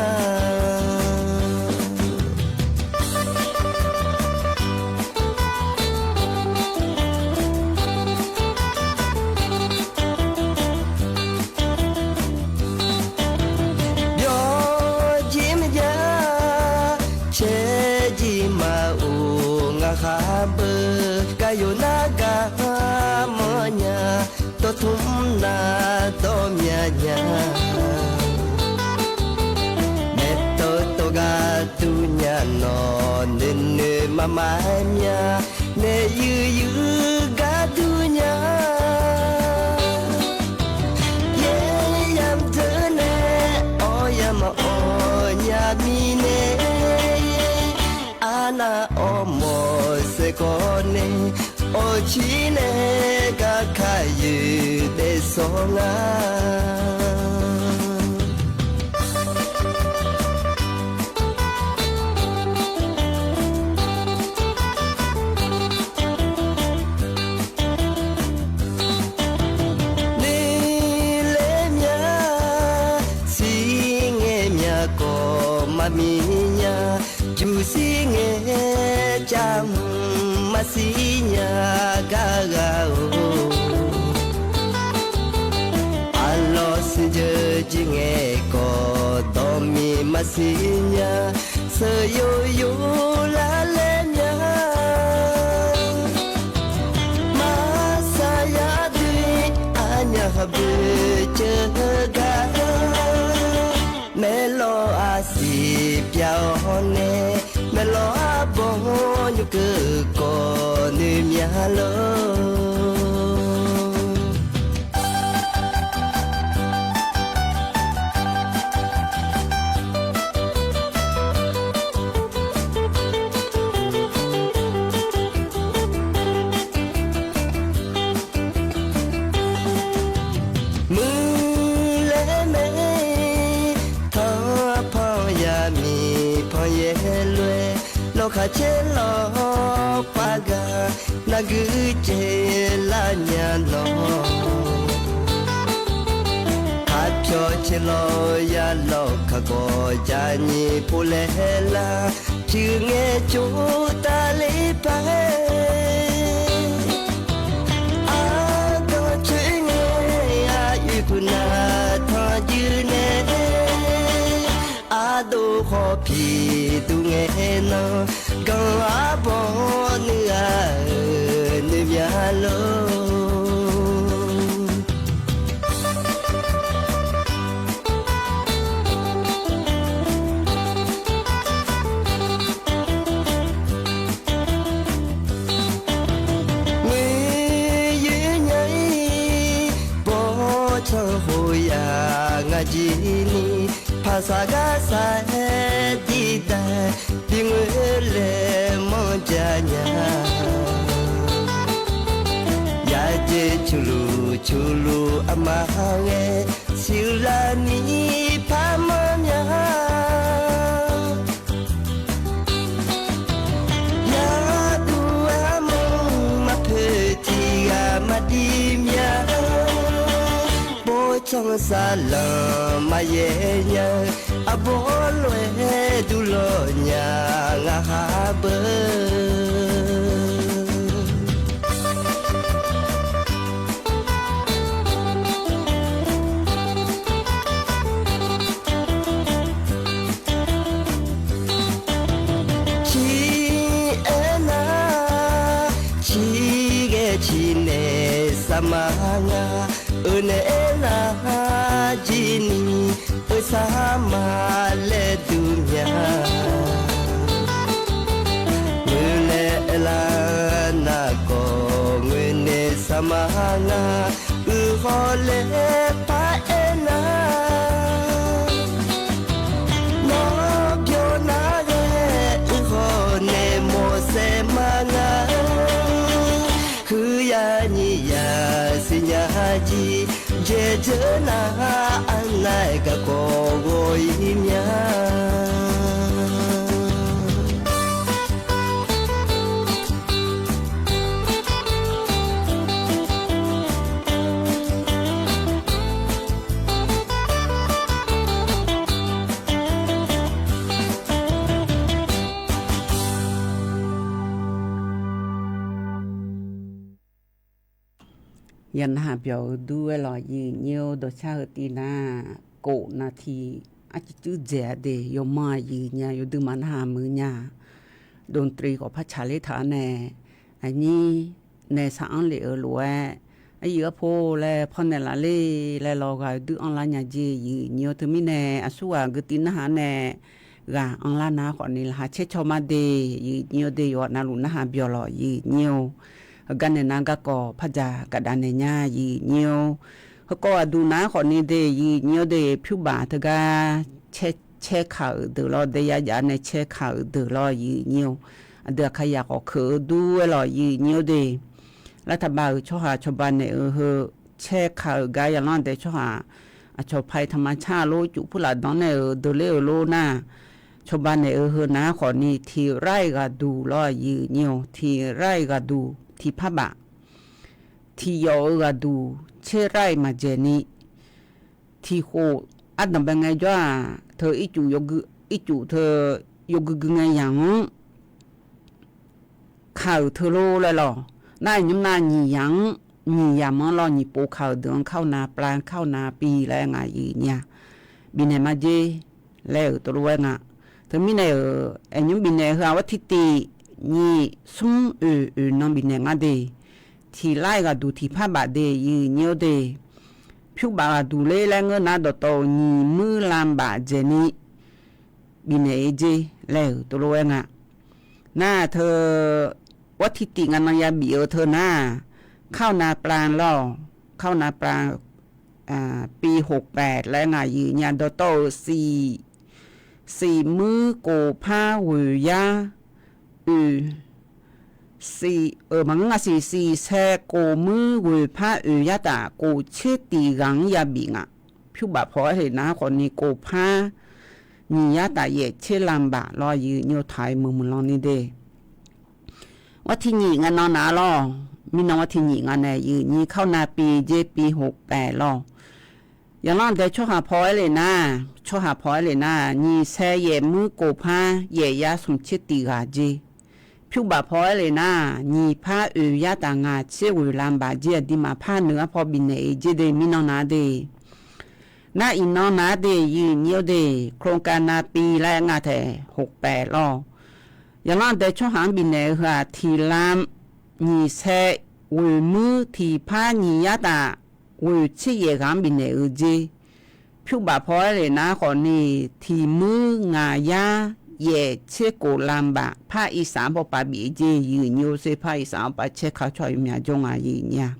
Byawq jir maqjav, caer jir maqoq, ngaqkhaq beu gaq yawq nar gaq mawrnya, dawrtmr nar dawr mya nya. Maeqtawq tawq gaq dur nya nawq, noeqnoeq maqmaq-aer mya, naeq yuif yuif gaq dur nya. Yaer yamq deuq nae awq yamq maqawq nya mirnae, arnav awq mawq saeqkawv nae, awq cir nae gaq kaq yoeq daef sawq nga. Noeqlaer mya, shir ngae mya kawv maqmiq nya, juq shir ngae cavmq maqshir nya gar ghaq-or. Arlawr shir jeuq jir ngae kawv dawqmiq maqshir nya, sheuq yoq yoq lar laer mya. Maqsar yar dui aqnyaf khaq beu ceuv gar, maeqlawq arsiq pyav-awr nae, maeqlawq arbawr nymr keuv kawv noeq mya lor. Muiq laer mae, tanqpanq yamiq panqyaer lof-aer, lawqkhaq caer lawqpav gaq, nargui caev lar nya lawq. Kaqpyawq caev lawq ya lawq, kakhof jaqnyiq pov laer lar, cuiv ngae cov tavler paq-aer, ardanq coer ngae, aqyuif kuq nav tanqjuir nae, a Ardov khawf piqdov ngae nan, ganq arbawr nuiv-a-euq noeqmya lor. Ngoer yoer nya-ir bawrtsanq khof yaq ngaq jir ni, paqsaq gharsaq-aer diqdaeq bi ngoer laeq manrja nya. Yadzae cuqluq cuqluq aqma ghae, siqlar ni par manr mya. Yagduq armur maqpoeq tiq ghaq maqdiv mya. Bawrtsanq saqlanq maqyaer nya-eu, arbawr lof-aer duq lawq nya ngar khar beu. Ciq aernar, ciq ghae ciq naeq sar ma nga. Euq naeq aernar, jir ni euq sar ma laer dur mya. Ngoer nae aerlar, nargawq ngoer nae sar ma nga. Uiqkhawf laer par aernar, nawr byannar ghae uiqkhawf nae mawrsaer ma nga. Huiqya nyiq ya siqnya jir, dzaeq dzeur nar arnav-aer garkawv ghawq-ir mya. Yawqnan haq byawq-eu dur-aer lawq, yiq nyir-or, dawqshar heu tiv nar, kof nav tiq arcuiv cuiv dzaeq-a de, yawmanr-aq yiq nyir-a, yawduq maqnar haq muiq nya. Dawqtsuif khawf par tsaqler taq-awr nae, aqnyir nae sar-anr lef-eu lof-aer, aqyuif arpov laer pawnaeq laf ler laer lawq, ghaq-eu dur anrlar nya jeq yiq nyir-or. Teumirnae aqsurghaq gui tiv narhaq-anr nae ghaq anrlar nar khawfni laqkhaq caer caw ma de, yiq nyir-or de, yawqha navluf narhaq byawq lawq yiq nyir-or. Heugar naeq nar garkawv par dzaq gaqdav naeq nya yiq nyir-or. Heukawv aqduq nar khawfni de yiq nyir-or de, pyurbaf teugar caer caer ka-euq deuq lawr, daeyar jav nae caer ka-euq deuq lawr yiq nyir-or. Aqdui aqkaqyaq khawf keuq-eu dur-aer lawq yiq nyir-or de. Lartaq bav-euq tsawrhaq cawba naeq-eu heu caer ka-euq gar yaqlanr dae tsawrhaq aqcawq paq-iq taqma car-a lor, cuf purlaf danr nae-euq deuq ler-euq lor nar, cawba naeq-eu heu nar khawfni tiq rair ghaq duq lawr yiq nyir-or. Tiq rair ghaq duq tiq parbaf, tiq yawf-eu ghaq duq tser rair maqdzaeq ni, tiq khof ardanq bae ngaejawr-aq teu ircuf teu yawgui gui ngae yamq-anr ka-euq teu lor laer lawq. Nar-aq nymr nar nyiq yamq-anr, nyiq yamq-anr lawr, nyiq pov ka-euq deuq-anr kar nav pla kar nav piv laer ngaq yiq nyir-a. Bifnaeq ma jer laer-euq tov lof-aer nga. Teumirnae-euq aer nymr bifnaeq heu-aq war tir tif nyiq smr oeq oeq nan bifnaeq ngar de. Tiq lair ghaq duq tiq parbaf de yiq nyir-or de. Pyurbaf ghaq duq ler laer ngeur nar dawqtawv-euq nyiq muir lanbaf dzaeq ni bifnaeq-ir jer laer-euq tov lof-aer nga. Nar teu war tir tif nga nan yabif-eu teu nar, kar nav pla lawr, kar nav pla, piv hof paef laer ngaq yiq nyir-a. Dawqtawv-euq siq, siq muir kof par ghoeq yar oeq, siq, maqngeur nga siq, siq sae kof muir ghoeq par oeq yar taf kof tser tif ghaq-anr yabif nga. Pyurbaf paw-aer le nar khawfni kof par nyiq yar taf yaef tser lanbaf lawr yiq nyir-or, taq-ir muiq muiqlan ni de. War tir nyiq nga nan nav lawr, mirnan war tir nyiq nga nae yiq nyir kar nav piv jer piv hof paef lawr. Yaqlanr dae tsawrhaq paw-aer le nar, tsawrhaq paw-aer le nar nyiq sae yaef muir kof par yaef yar smq tser tif ghaq jer. Pyurbaf paw-aer le nar nyiq par oeq yar taf ngaq tser ghoeq lanbaf jer. Aqduimaf par nui arpaw bifnaeq-ir jer de mirnan nav de. Nar iqnan nar de, yiq nyiq-eu de, โครงการนาปี laer nga taeq หกแปด lawr. Yaqlanr dae tsawrhaq-anr bifnaeq-eu heu-aq, tiqlam nyiq sae ghoeq muir tiqpar nyiq yar taf ghoeq tser yaef ghaq-anr bifnaeq-eu jer. Pyur baf paw-aer le nar khawfni, tiq muir ngaq yar yaef tser kof lam baf par irsaq-anr bawpav bif-eu jer, yiq nyiq-eu ser par irsaq-anr pav caer ka tsawrhaq yawmyaq jawr nga, yiq nyiq-a.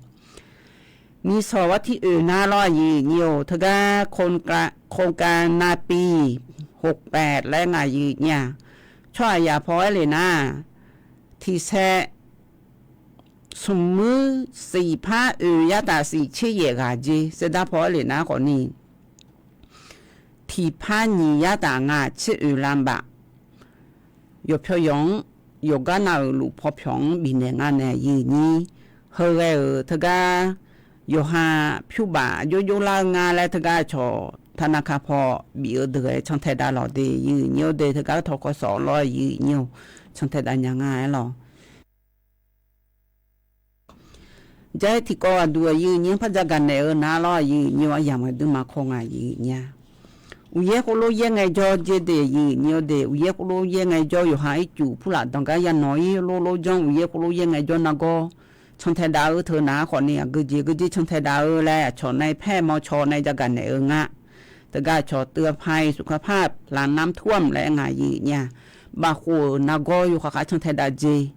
Ni sawq war tiq oeq nar lawr, yiq nyiq-or, teugar โครงการนาปี หกแปด laer nga, yiq nyiq-a. Tsawrhaq yaq paw-aer le nar, tiq sae smq muir siq par oeq yar taf siq tser yaef ghaq jer. Saerdar paw-aer le nar khawfni, tiqpar nyiq yar taf ngaq tser oeq lam baf yawqpyawq yawq-anr, yawqgar nav-euq luf paw pyawq-anr bifnaeq nga nae, yiq nyiq. Heu ghae-euq teugar yawqha pyur baf jawrjawr lar-eu nga laer teugar cawq taqnavka paw bif-eu deuq ghae cantae dav lawq de, yiq nyiq-or de, teugar tawkawv sawq lawr, yiq nyiq-or, cantae dav nya nga-aer lawq. Jar-aer tiqkawv aqduq-aq, yiq nyiq-anr par jagaq naeq-eu nar lawr, yiq nyiq-or, aryamq ghae duima kawr nga, yiq nyiq-a. Uqyaer khoerlof yaer ngaejawr jer de, yiq nyiq-or de, uqyaer khoerlof yaer ngaejawr yawqha ircuf purlaf danqgar yanawq-ir lorlof janr, uqyaer khoerlof yaer ngaejawr nargawr cantae dav-eu teu nar khawfni, aqgeujeq geujeq cantae dav-eu laer aqcawq nae paer mawr caw nae jagaq naeq-eu nga. Teugar aqcawq teuv-a paq-iq suqkar par lafnamr tur-am laer nga, yiq nyiq-a. Bafkhof-euq nargawr yawkhav khav cantae dav jer.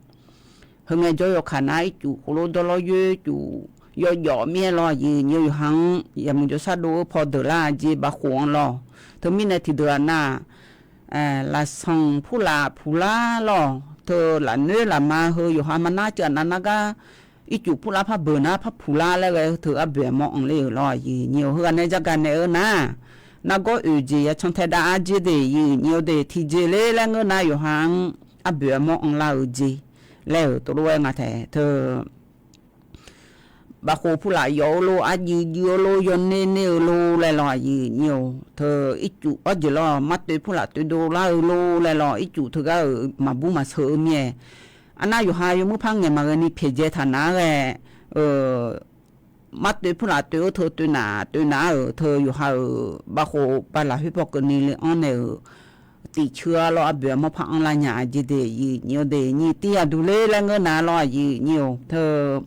Heu ngaejawr yawkaq nar ircuf khoerlof dawrlawr yoer cuf yawjawf mir-aer lawr, yiq nyiq-or, yawqha-anr yaqmuiq jawrshar dov-eu paw deuq lar jer, bafkhof-anr lawr. Teumirnae tiqdeuq-aq nar, lafsanq purlaf puqlar lawr, teu lafnoer lafma heu yawqha mar nar ceuv aqnav nar gar ircuf purlar par beuq nar par puqlar laer ghae-eu teu arboeq armawr anr ler-euq lawr, yiq nyiq-or, heughaq nae jagaq naeq-eu nar, nargawr oeq jeq ya cantae dav-ar jer de, yiq nyiq-or de, tiqjeq ler laer ngeur nar yawqha-anr arboeq armawr anrlar-eu jer laer-euq tov lof-aer nga taeq teu Bafkhof purlaf yawf-eu lor, arjuif juif-eu lor, yawner ner-eu lor laer lawr, aqyuif nyiq-or. Teu ircuf arjeq lawr, martoev purlaf toev dovlar-eu lor laer lawr, ircuf teugar-euq maqbur maqsheu-eu mir-aer, arnar yawqha yawmuir par ngaeq maqghae ni pyaeqdzae taq nar ghae, martoev purlaf toev-eu teu toev naf toev naf-euq teu yawqha-euq bafkhof bala khoer paw keuvni le anr naeq-euq tiqcur-ar lawr, arboeq armawr par anrlar nya-a jeq de, aqyuif nyiq-or de, nyiq tiv aqduq ler laer ngeur nar lawr, aqyuif nyiq-or. Teu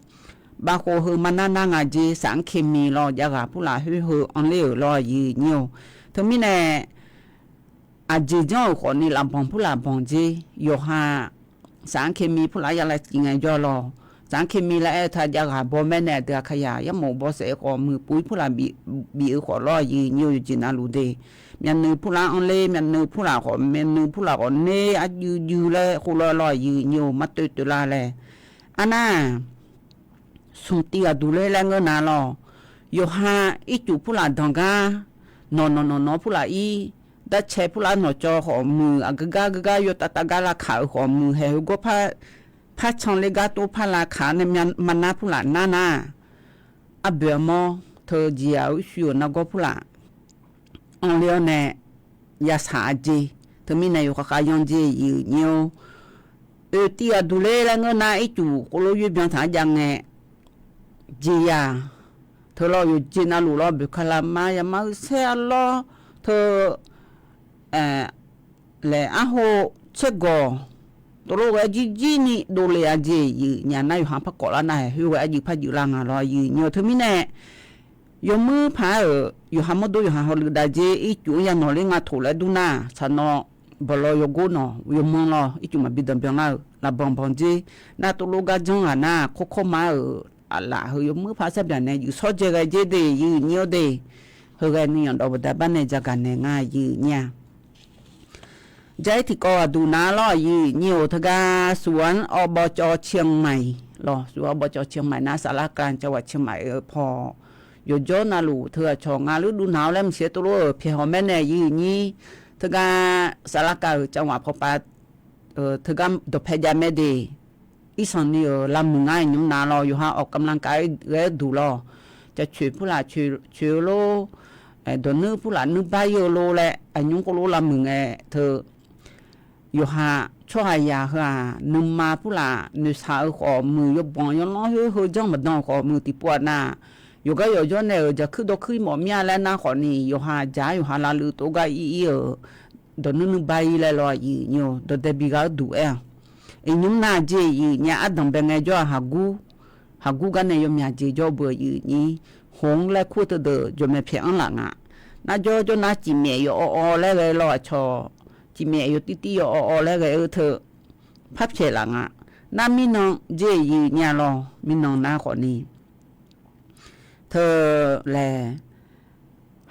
bafkhof heu mar nar nar nga jeq, saq-anr kemi lawr, javghaq purlaf khoer heu anr ler-euq lawr, aqyuif nyiq-or. Teumirnae aqjeq janr-euq khawfni lafbanq purlaf banq jeq, yawqha saq-anr kemi purlaf ya lav civ ngaejawr lawr. Saq-anr kemi laer aer-eu teu javghaq baw maer nae aqdui aqkaqyaq yarmof bawsaef khawf muiq puv-ir purlaf bif-eu khawf lawr, aqyuif nyiq-or, yawqjeq navluf de. Myavnuiv purlaf-anr anr ler, myavnuiv purlaf khawf, myavnuiv purlaf khawf ner, arjuif juif laer khoerlof-aer lawr, aqyuif nyiq-or, martoev toev lar laer. Arnar smq tiv aqduq ler laer ngeur nar lawr, yawqha ircuf purlaf danq gar, nawq nawq nawq nawq purlaf ir, darcae purlaf nawq cawv khawf muiq, aqgeu gar geu gar yawtav tav gar lavkaq-euq khawf muiq, haeq heugawr par can ler gar tov par lavkaq nae, mar nar purlaf nar nar, arboeq armawr teu jeq-aq, urshuir-euq nargawr purlaf anr ler-awr nae yasaq-a jeq. Teumirnae yawqha khav yanr jeq, aqyuif nyiq-or. Oeq tiv aqduq ler laer ngeur nar, ircuf khoerlof yoer byan taq-ar jav ngae, jeqzaq teu lawr, yawqjeq navluf lawr, boeqkaq lafma yaqma uisaer arlawr teu laer arho tsergawq tov lof ghae-aer jirjir ni dovle-a jeq, aqyuif nyiq-or. Nar yawqha par kawf lar nar, haeq khoer ghae-aer juif par juif lar nga lawr, aqyuif nyiq-or. Teumirnae yawmuir paq-aer-euq yawqha mawrdo yawqha hawluiv dav jeq, ircuf-anr yanawq ler nga toq laer dur nar, saqnawv bawqlawq yawgor nawq yawmanr lawr, ircuf maqbi danqbyan lar-euq lafbanq banq jeq. Nar tov lof gar janr ghaq nar, kawrkawr ma-euq aqlaf heu yawmuir paq-aer sarbyaq nae juif shawr dzae ghae jeq de, aqyuif nyiq-or de. Heu ghae ni yanqdawq baqda bar nae jagaq naeq nga, aqyuif nyiq-a. Jar-ir tiqkawv aqduq nar lawr, aqyuif nyiq-or, teugar ศูนย์อบจ.เชียงใหม่ lawr, ศูนย์อบจ.เชียงใหม่ nar ศาลากลางจังหวัดเชียงใหม่-eu paw yawqjawr navluf teu aqcawq nga luf duq naq-awr laer maqsiq-aer tov lof-euq pyaeq hawq maer nae, aqyuif nyiq, teugar ศาลากลาง-euq จังหวัด paw pav teugar dawqpae jav mae de. Irsanq ni-euq lavmuiq ngar-iq nymr nar lawr, yawqha ออกกำลังกาย ghae-aer duq lawr, cavcoeq purlaf coeq-eu lor, dawqnuir purlaf nuir bar-ir-eu lor laer aqnymr khoerlof lavmuiq ngae teu yawqha tsawrhaqzaq heu-aq, nuima purlaf noeqshaq-eu khawf muiq, yawbanq yawlanr khoer heu janr maqdan-eu khawf muiq, tiqpov-aq nav yawqgar yawqjawr nae-euq jaqkuir dawrkuir mawf mir-a laer nar khawfni, yawqha jaq-ar yawqha lavluiv tov gar ir ir-euq dawq nuir nuir bar ir laer lawr, aqyuif nyi-or, dawqdae bi ghaq-ar duq aer-aq. Iqnymr nar-aq jeq aqyuif nyi-a, ardanq bae ngaejawr-aq haqgur, haqgur gar nae yawmyaq jeq jawr-eu beu aqyuif nyi, hmq-anr laer kur-eu teudeuq jawqmaeq pyaeq-anr laf nga. Narjawr jawr nar cifmyaef yaw awv awv laer ghae lawr aqcawq, cifmyaef yaw tirtir yaw awv awv laer ghae-eu teu, par pyaeq laf nga. Nar mirnan jeq aqyuif nyi-a lawr, mirnan nar khawfni teu laer,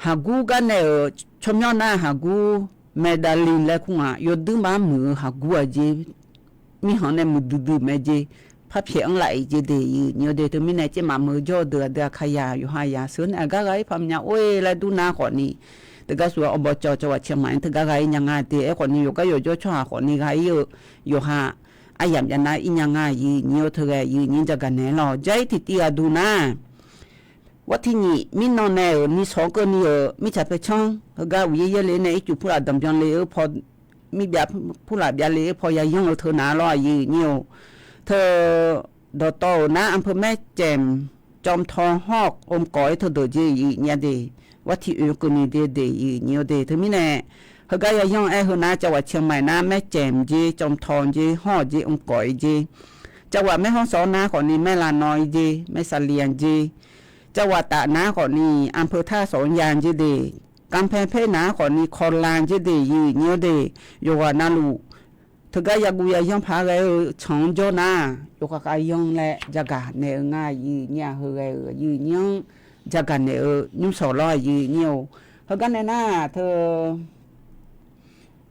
haqgur gar nae-euq tsawrmyanr nar haqgur, maeqdaqli laer kur nga, yawduir mar muiq-eu haqgur-aq jeq, mirkhanq nae muiqdui dui mae jeq, par pyaeq-anr laf-iq jeq de aqyuif nyi-or de. Teumirnae caermaf meuq-eu jawr-eu deuq aqdui aqkaqyaq yawqha yaq sheuq nae aqgar ghaq-ir paq mya or-e laer dur nar khawfni, teugar suf-aer awqbawq cawv cawv ghaq ciq maq-aer teugar ghaq-ir nya nga de. Aerkhawfni yawqgar yawqjawr tsawrhaq khawfni ghaq-ir-eu yawqha aryamq jav nar ir nya nga aqyuif nyi-or, teughaq aqyuif nyi jaqgaq naeq-aer lawr. Jar-ir tiqtiv ghaq duq nar, war tiq nyiq mirnan nae-euq ni shawq-anr keuvni-euq mirtsaq paercanr heugar uqyaer yaerle nae ircuf purlaf danqbyan le-eu paw, mirbyav purlaf byav le-eu paw yayanr-eu teu nar lawr aqyuif nyi-or. Teu dawqtawv-euq nar anpeu maercaemq, cawmtaw hawr-awq omkawf-ir teudeuq jeq aqyuif nyi-a de. War tiq oeq keuvni de de aqyuif nyi-or de. Teumirnae heugar yayanr-aer heu nar cawq ghaq ciq maq-aer nar maercaemq jeq, cawmtaw jeq, hawr-awq jeq, omkawf-ir jeq, cawq ghaq maerhanr shawq-awr nar khawfni maerlav naw-ir jeq, maersaqliq-a jeq, cawq ghaq taf nar khawfni anpeu tar shawq-anr ya jeq de, kanpae paer nar khawfni kawla jeq de aqyuif nyi-or de. Yawqghaq navluf teugar yaguv yayanr paq-aer ghae-eu canq-anr jawr nar, yawqghaq khav yanr laer jagaq naeq-eu nga aqyuif nyi-a. Heu ghae-euq aqyuif nyi-anr jagaq naeq-eu nymrshawq lawr aqyuif nyi-or. Heugar nae nar teu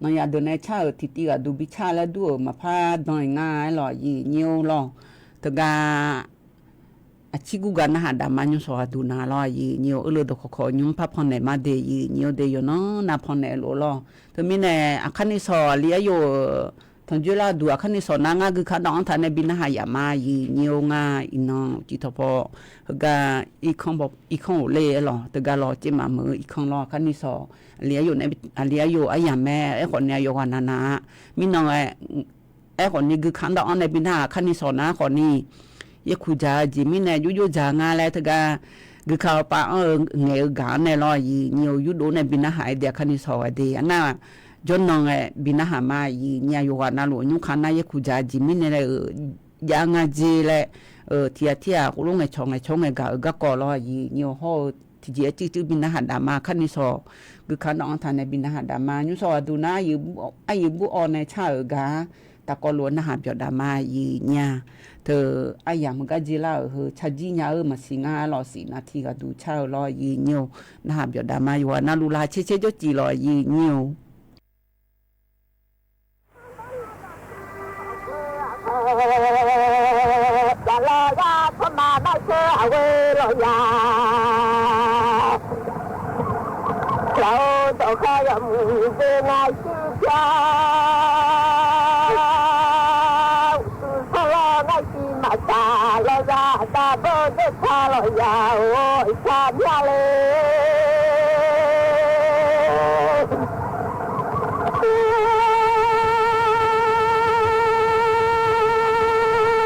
nanqyaf deuq nae car-euq tiqtiv ghaq duq bi car laer dur-euq maqpar dan-iq nga-aer lawr aqyuif nyi-or lawr. Teugar aqcir gurgaq narhaq daqma nymrshawq ghaq duq na lawr aqyuif nyi-or. Eurleuv dawqkawq kawq nymr par pannaeq ma de aqyuif nyi-or de. Yawqnan nav pannaeq-eu lof-aer lawr. Teumirnae aqkar ni shawq aqli aryov-euq tanqjoer lar duq aqkar ni shawq nar ngar guikaq dawq-anr taq nae bi narhaq yaf ma aqyuif nyi-or. Ngar iqnan uqcif tawqpaw heugar irkanr irkanr-euq ler-aer lawr teugar lawr caermaf meuq-eu irkanr lawr aqkar ni shawq aqli aryov nae aqli aryov aryamq mae. Aerkhawfni aqyawf ghaq navnav-a mirnan ghae aerkhawfni guikaq dawq-anr nae bi narhaq aqkar ni shawq nar khawfni yaerkuq dzaq-eu jeq mirnae jov jov dzaq nga laer teugar guikaq-eu pav-anr-eu ngaeq-eu gaq-anr nae lawr aqyuif nyi-or. Yurdov nae bi narhaq-aer de aqkar ni shawq ghae de arnar jawrnan ghae bi narhaq ma aqyuif nyi-a. Yawqghaq navluf-euq nymrkaq nar yaerkuq dzaq-eu jeq mirnae laer-euq jav nga jeq laer tiq ghaq tir-aq khoerlof ngaeqcawq ngaeqcawq ngaeqgaq-euq garkawv lawr aqyuif nyi-or. Hawr-eu tiqjeq-aer cuivcuiv bi narhaq daqma aqkar ni shawq guikaq dawq-anr taq nae bi narhaq daqma nymrshawq ghaq duq nar aryuif bur awv nae car-euq gaq-a. Taqkawv lof-aer narhaq byawq daqma aqyuif nyi-a. Teu aryamq heugar jeq lar-euq heu tsajir nya-eu maqsiq ngar lawr siq nav tiq ghaq duq car-eu lawr aqyuif nyi-or. Narhaq byawq daqma yawqghaq navluf laqkhaq caer caer jawrcif lawr aqyuif nyi-or. Aqlaf yar tsawrmaf nar sheu aqghoe lawq ya. Laf-eu dawqkhav yawmuiq jeq ngar shir pya. Uqduq shawr lawr ngar shiq maqsaq lawq ya. Aqda bawr dzer ta lawq ya-or iqsar mya le.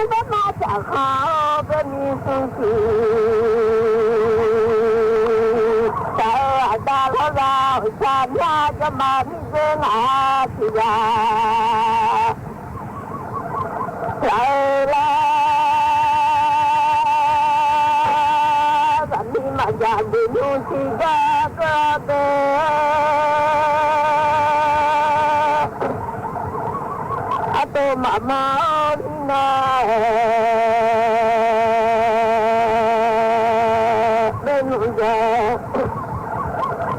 Bawrma jaqkha-awr bawrni smr tiq. Taq-eu aqda lawr ya-or iqsar mya jawrma miqdzer ngaq tiq ya. Laf-eu lar zaqmiq maqjaq geuf nymr tiqgar geur-a geur. Artov maqma-awr mirnan-aer, bernmr dzae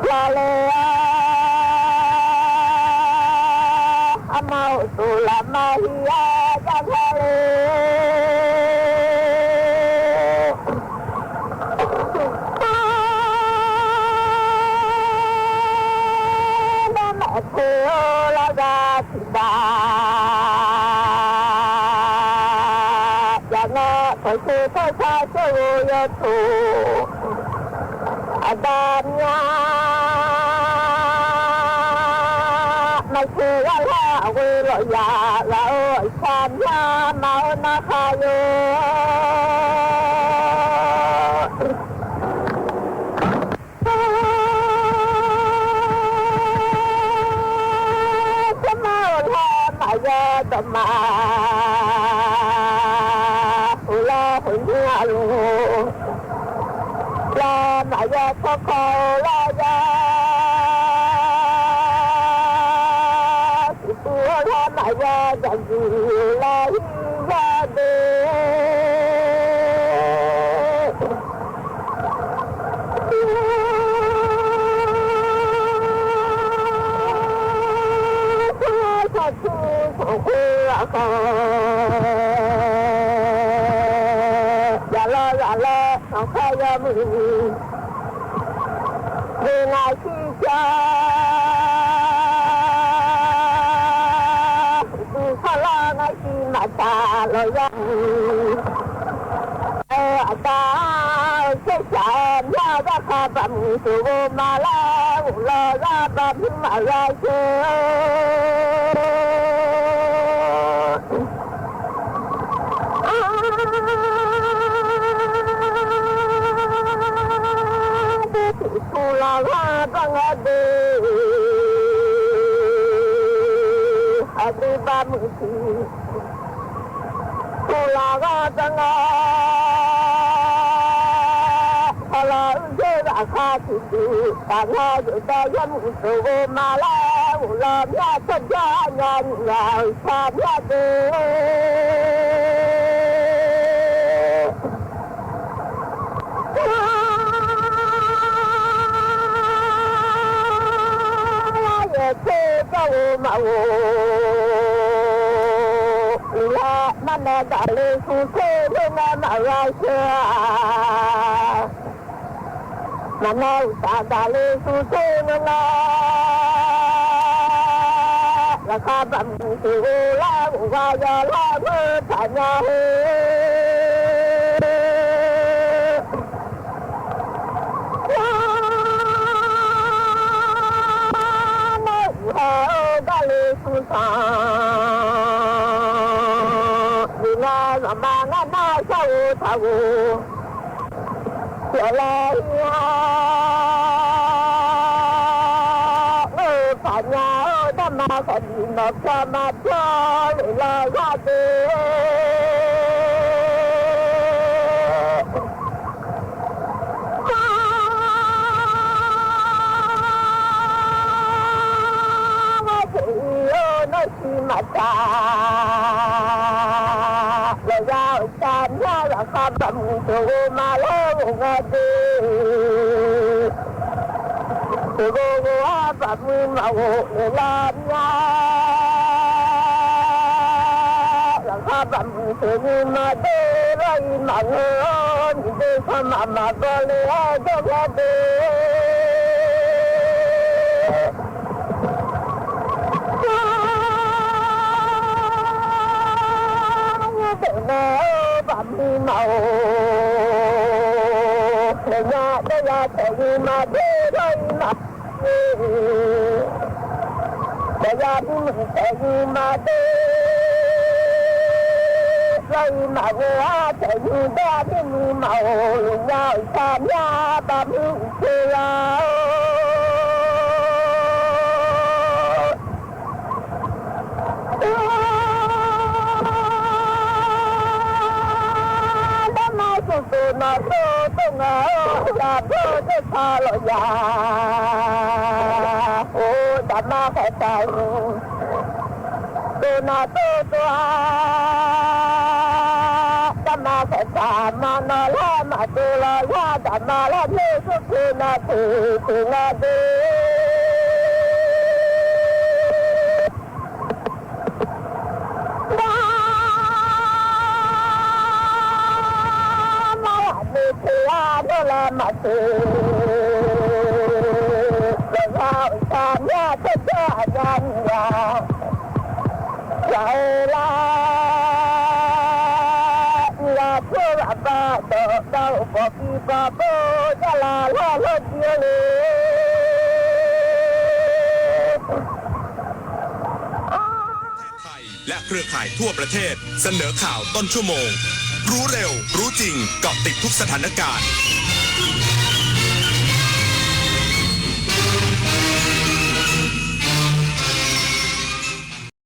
lale-a. Arma uqduq lafma hir-a yar lar le. Narmaeq poeq-eu lar za tiqdav. Yaqnav tanqshoe tanqshar shawr-eu yawtoq. Aqda mya maqsiq yar lar ghoe lawq ya. Ghaq-eu iqsar mya ma-eu narhaq yo. ma, uqlar khoeqnir-a luf, lar maqya tsawrkawv-eu lar ya, siqtuv-anr lar maqya dzaqdzuq lar-ir ya de. Sanqtuv sanqkhoer lafkhoer, zaqlawr zaqlawr sanqkhaer yawmuiq, guiqlanq-ir jar, uqduq sarlar ngar siq maqtsaq lawq ya. Aqda-anr-eu tsershaq-aer myar-eu garkhav baqmuiq sheuqghov ma lar, ghof law lar baqmuiq maqgha sheu. Arduq tiqtuq lafghar baqngar de, aqdui baqmuiq tiq tuq lafghar baqngar, saqlaq uiqdzer zaqkhav tiqduq tafngar yawqda yawmuiq sheuqghov ma lar, ghof law myar tsawrjawr nya nyiq ghaq-euq shar myar de. Yawqtser jawr-eu maqghof, uqlar marnae daqle smr ter nar ngar maqgha sheu-aq. Maqnav uqtaf daqle smr ter nar ngar, laqkhaq baqmuiq sheuqghov lar ghof gha yaw lar ghoer taqnya heu. Nar uqha-eu garle smr tanq, uqna zanqma ngar nar shar-eu taqghof. Yawqlaer-ir-awr, nar-eu paqnya-awr darma khawf bif nawq pyawr ma pyawr lef law gharduq. Ngar teq-ir-awr nawr siq maqtsaq, lawqya-euq sar myar laqkhaq baqmuiq sheuqghov ma lar ghof ghae de. Sheuqghov ghof-awr baqmuiq maqghof lef law myar, laqkhaq baqmuiq sheuqghov ma de. Lawr-ir maqngeur-awr miqdzer sanrma maqbaw le-awr jawrgar de. Yawdaef nae-awr baqmuiq maqghof, naeq nya dawrya taeq-ir ma de. Lawr-ir maqghof, dawqya bimq taeq-ir ma de. Lawr-ir maqghof-awr taeq-ir dawrya bimq maqghof, luf nya-euq sar myar baqmuiq uqtser ya-awr. Darma sanqtof nawq tov tov nga-awr, yaqbawr tov taq lawq ya. Or, daqma khaeqtaq-eu sanqtof nawq tov tov-a. Darma khaeqtaq ma nawq lar maqtov lawq ya. Daqma lar noeq sanqtof nawq tov tov nga de. Darma-aq noeq taq-a, nawr lar maqtov lawq ya. Uqsha myar tawrjawr aqya nyiq ghaq ghaq-eu lar, nyiq ghaq tsawrhaq baq dawq dav-euq bawq bi bawq bo, jarlaq lar lawr jir-awr le.ไทยและเครือข่ายทั่วประเทศ เสนอข่าวต้นชั่วโมง รู้เร็ว รู้จริง เกาะติดทุกสถานการณ์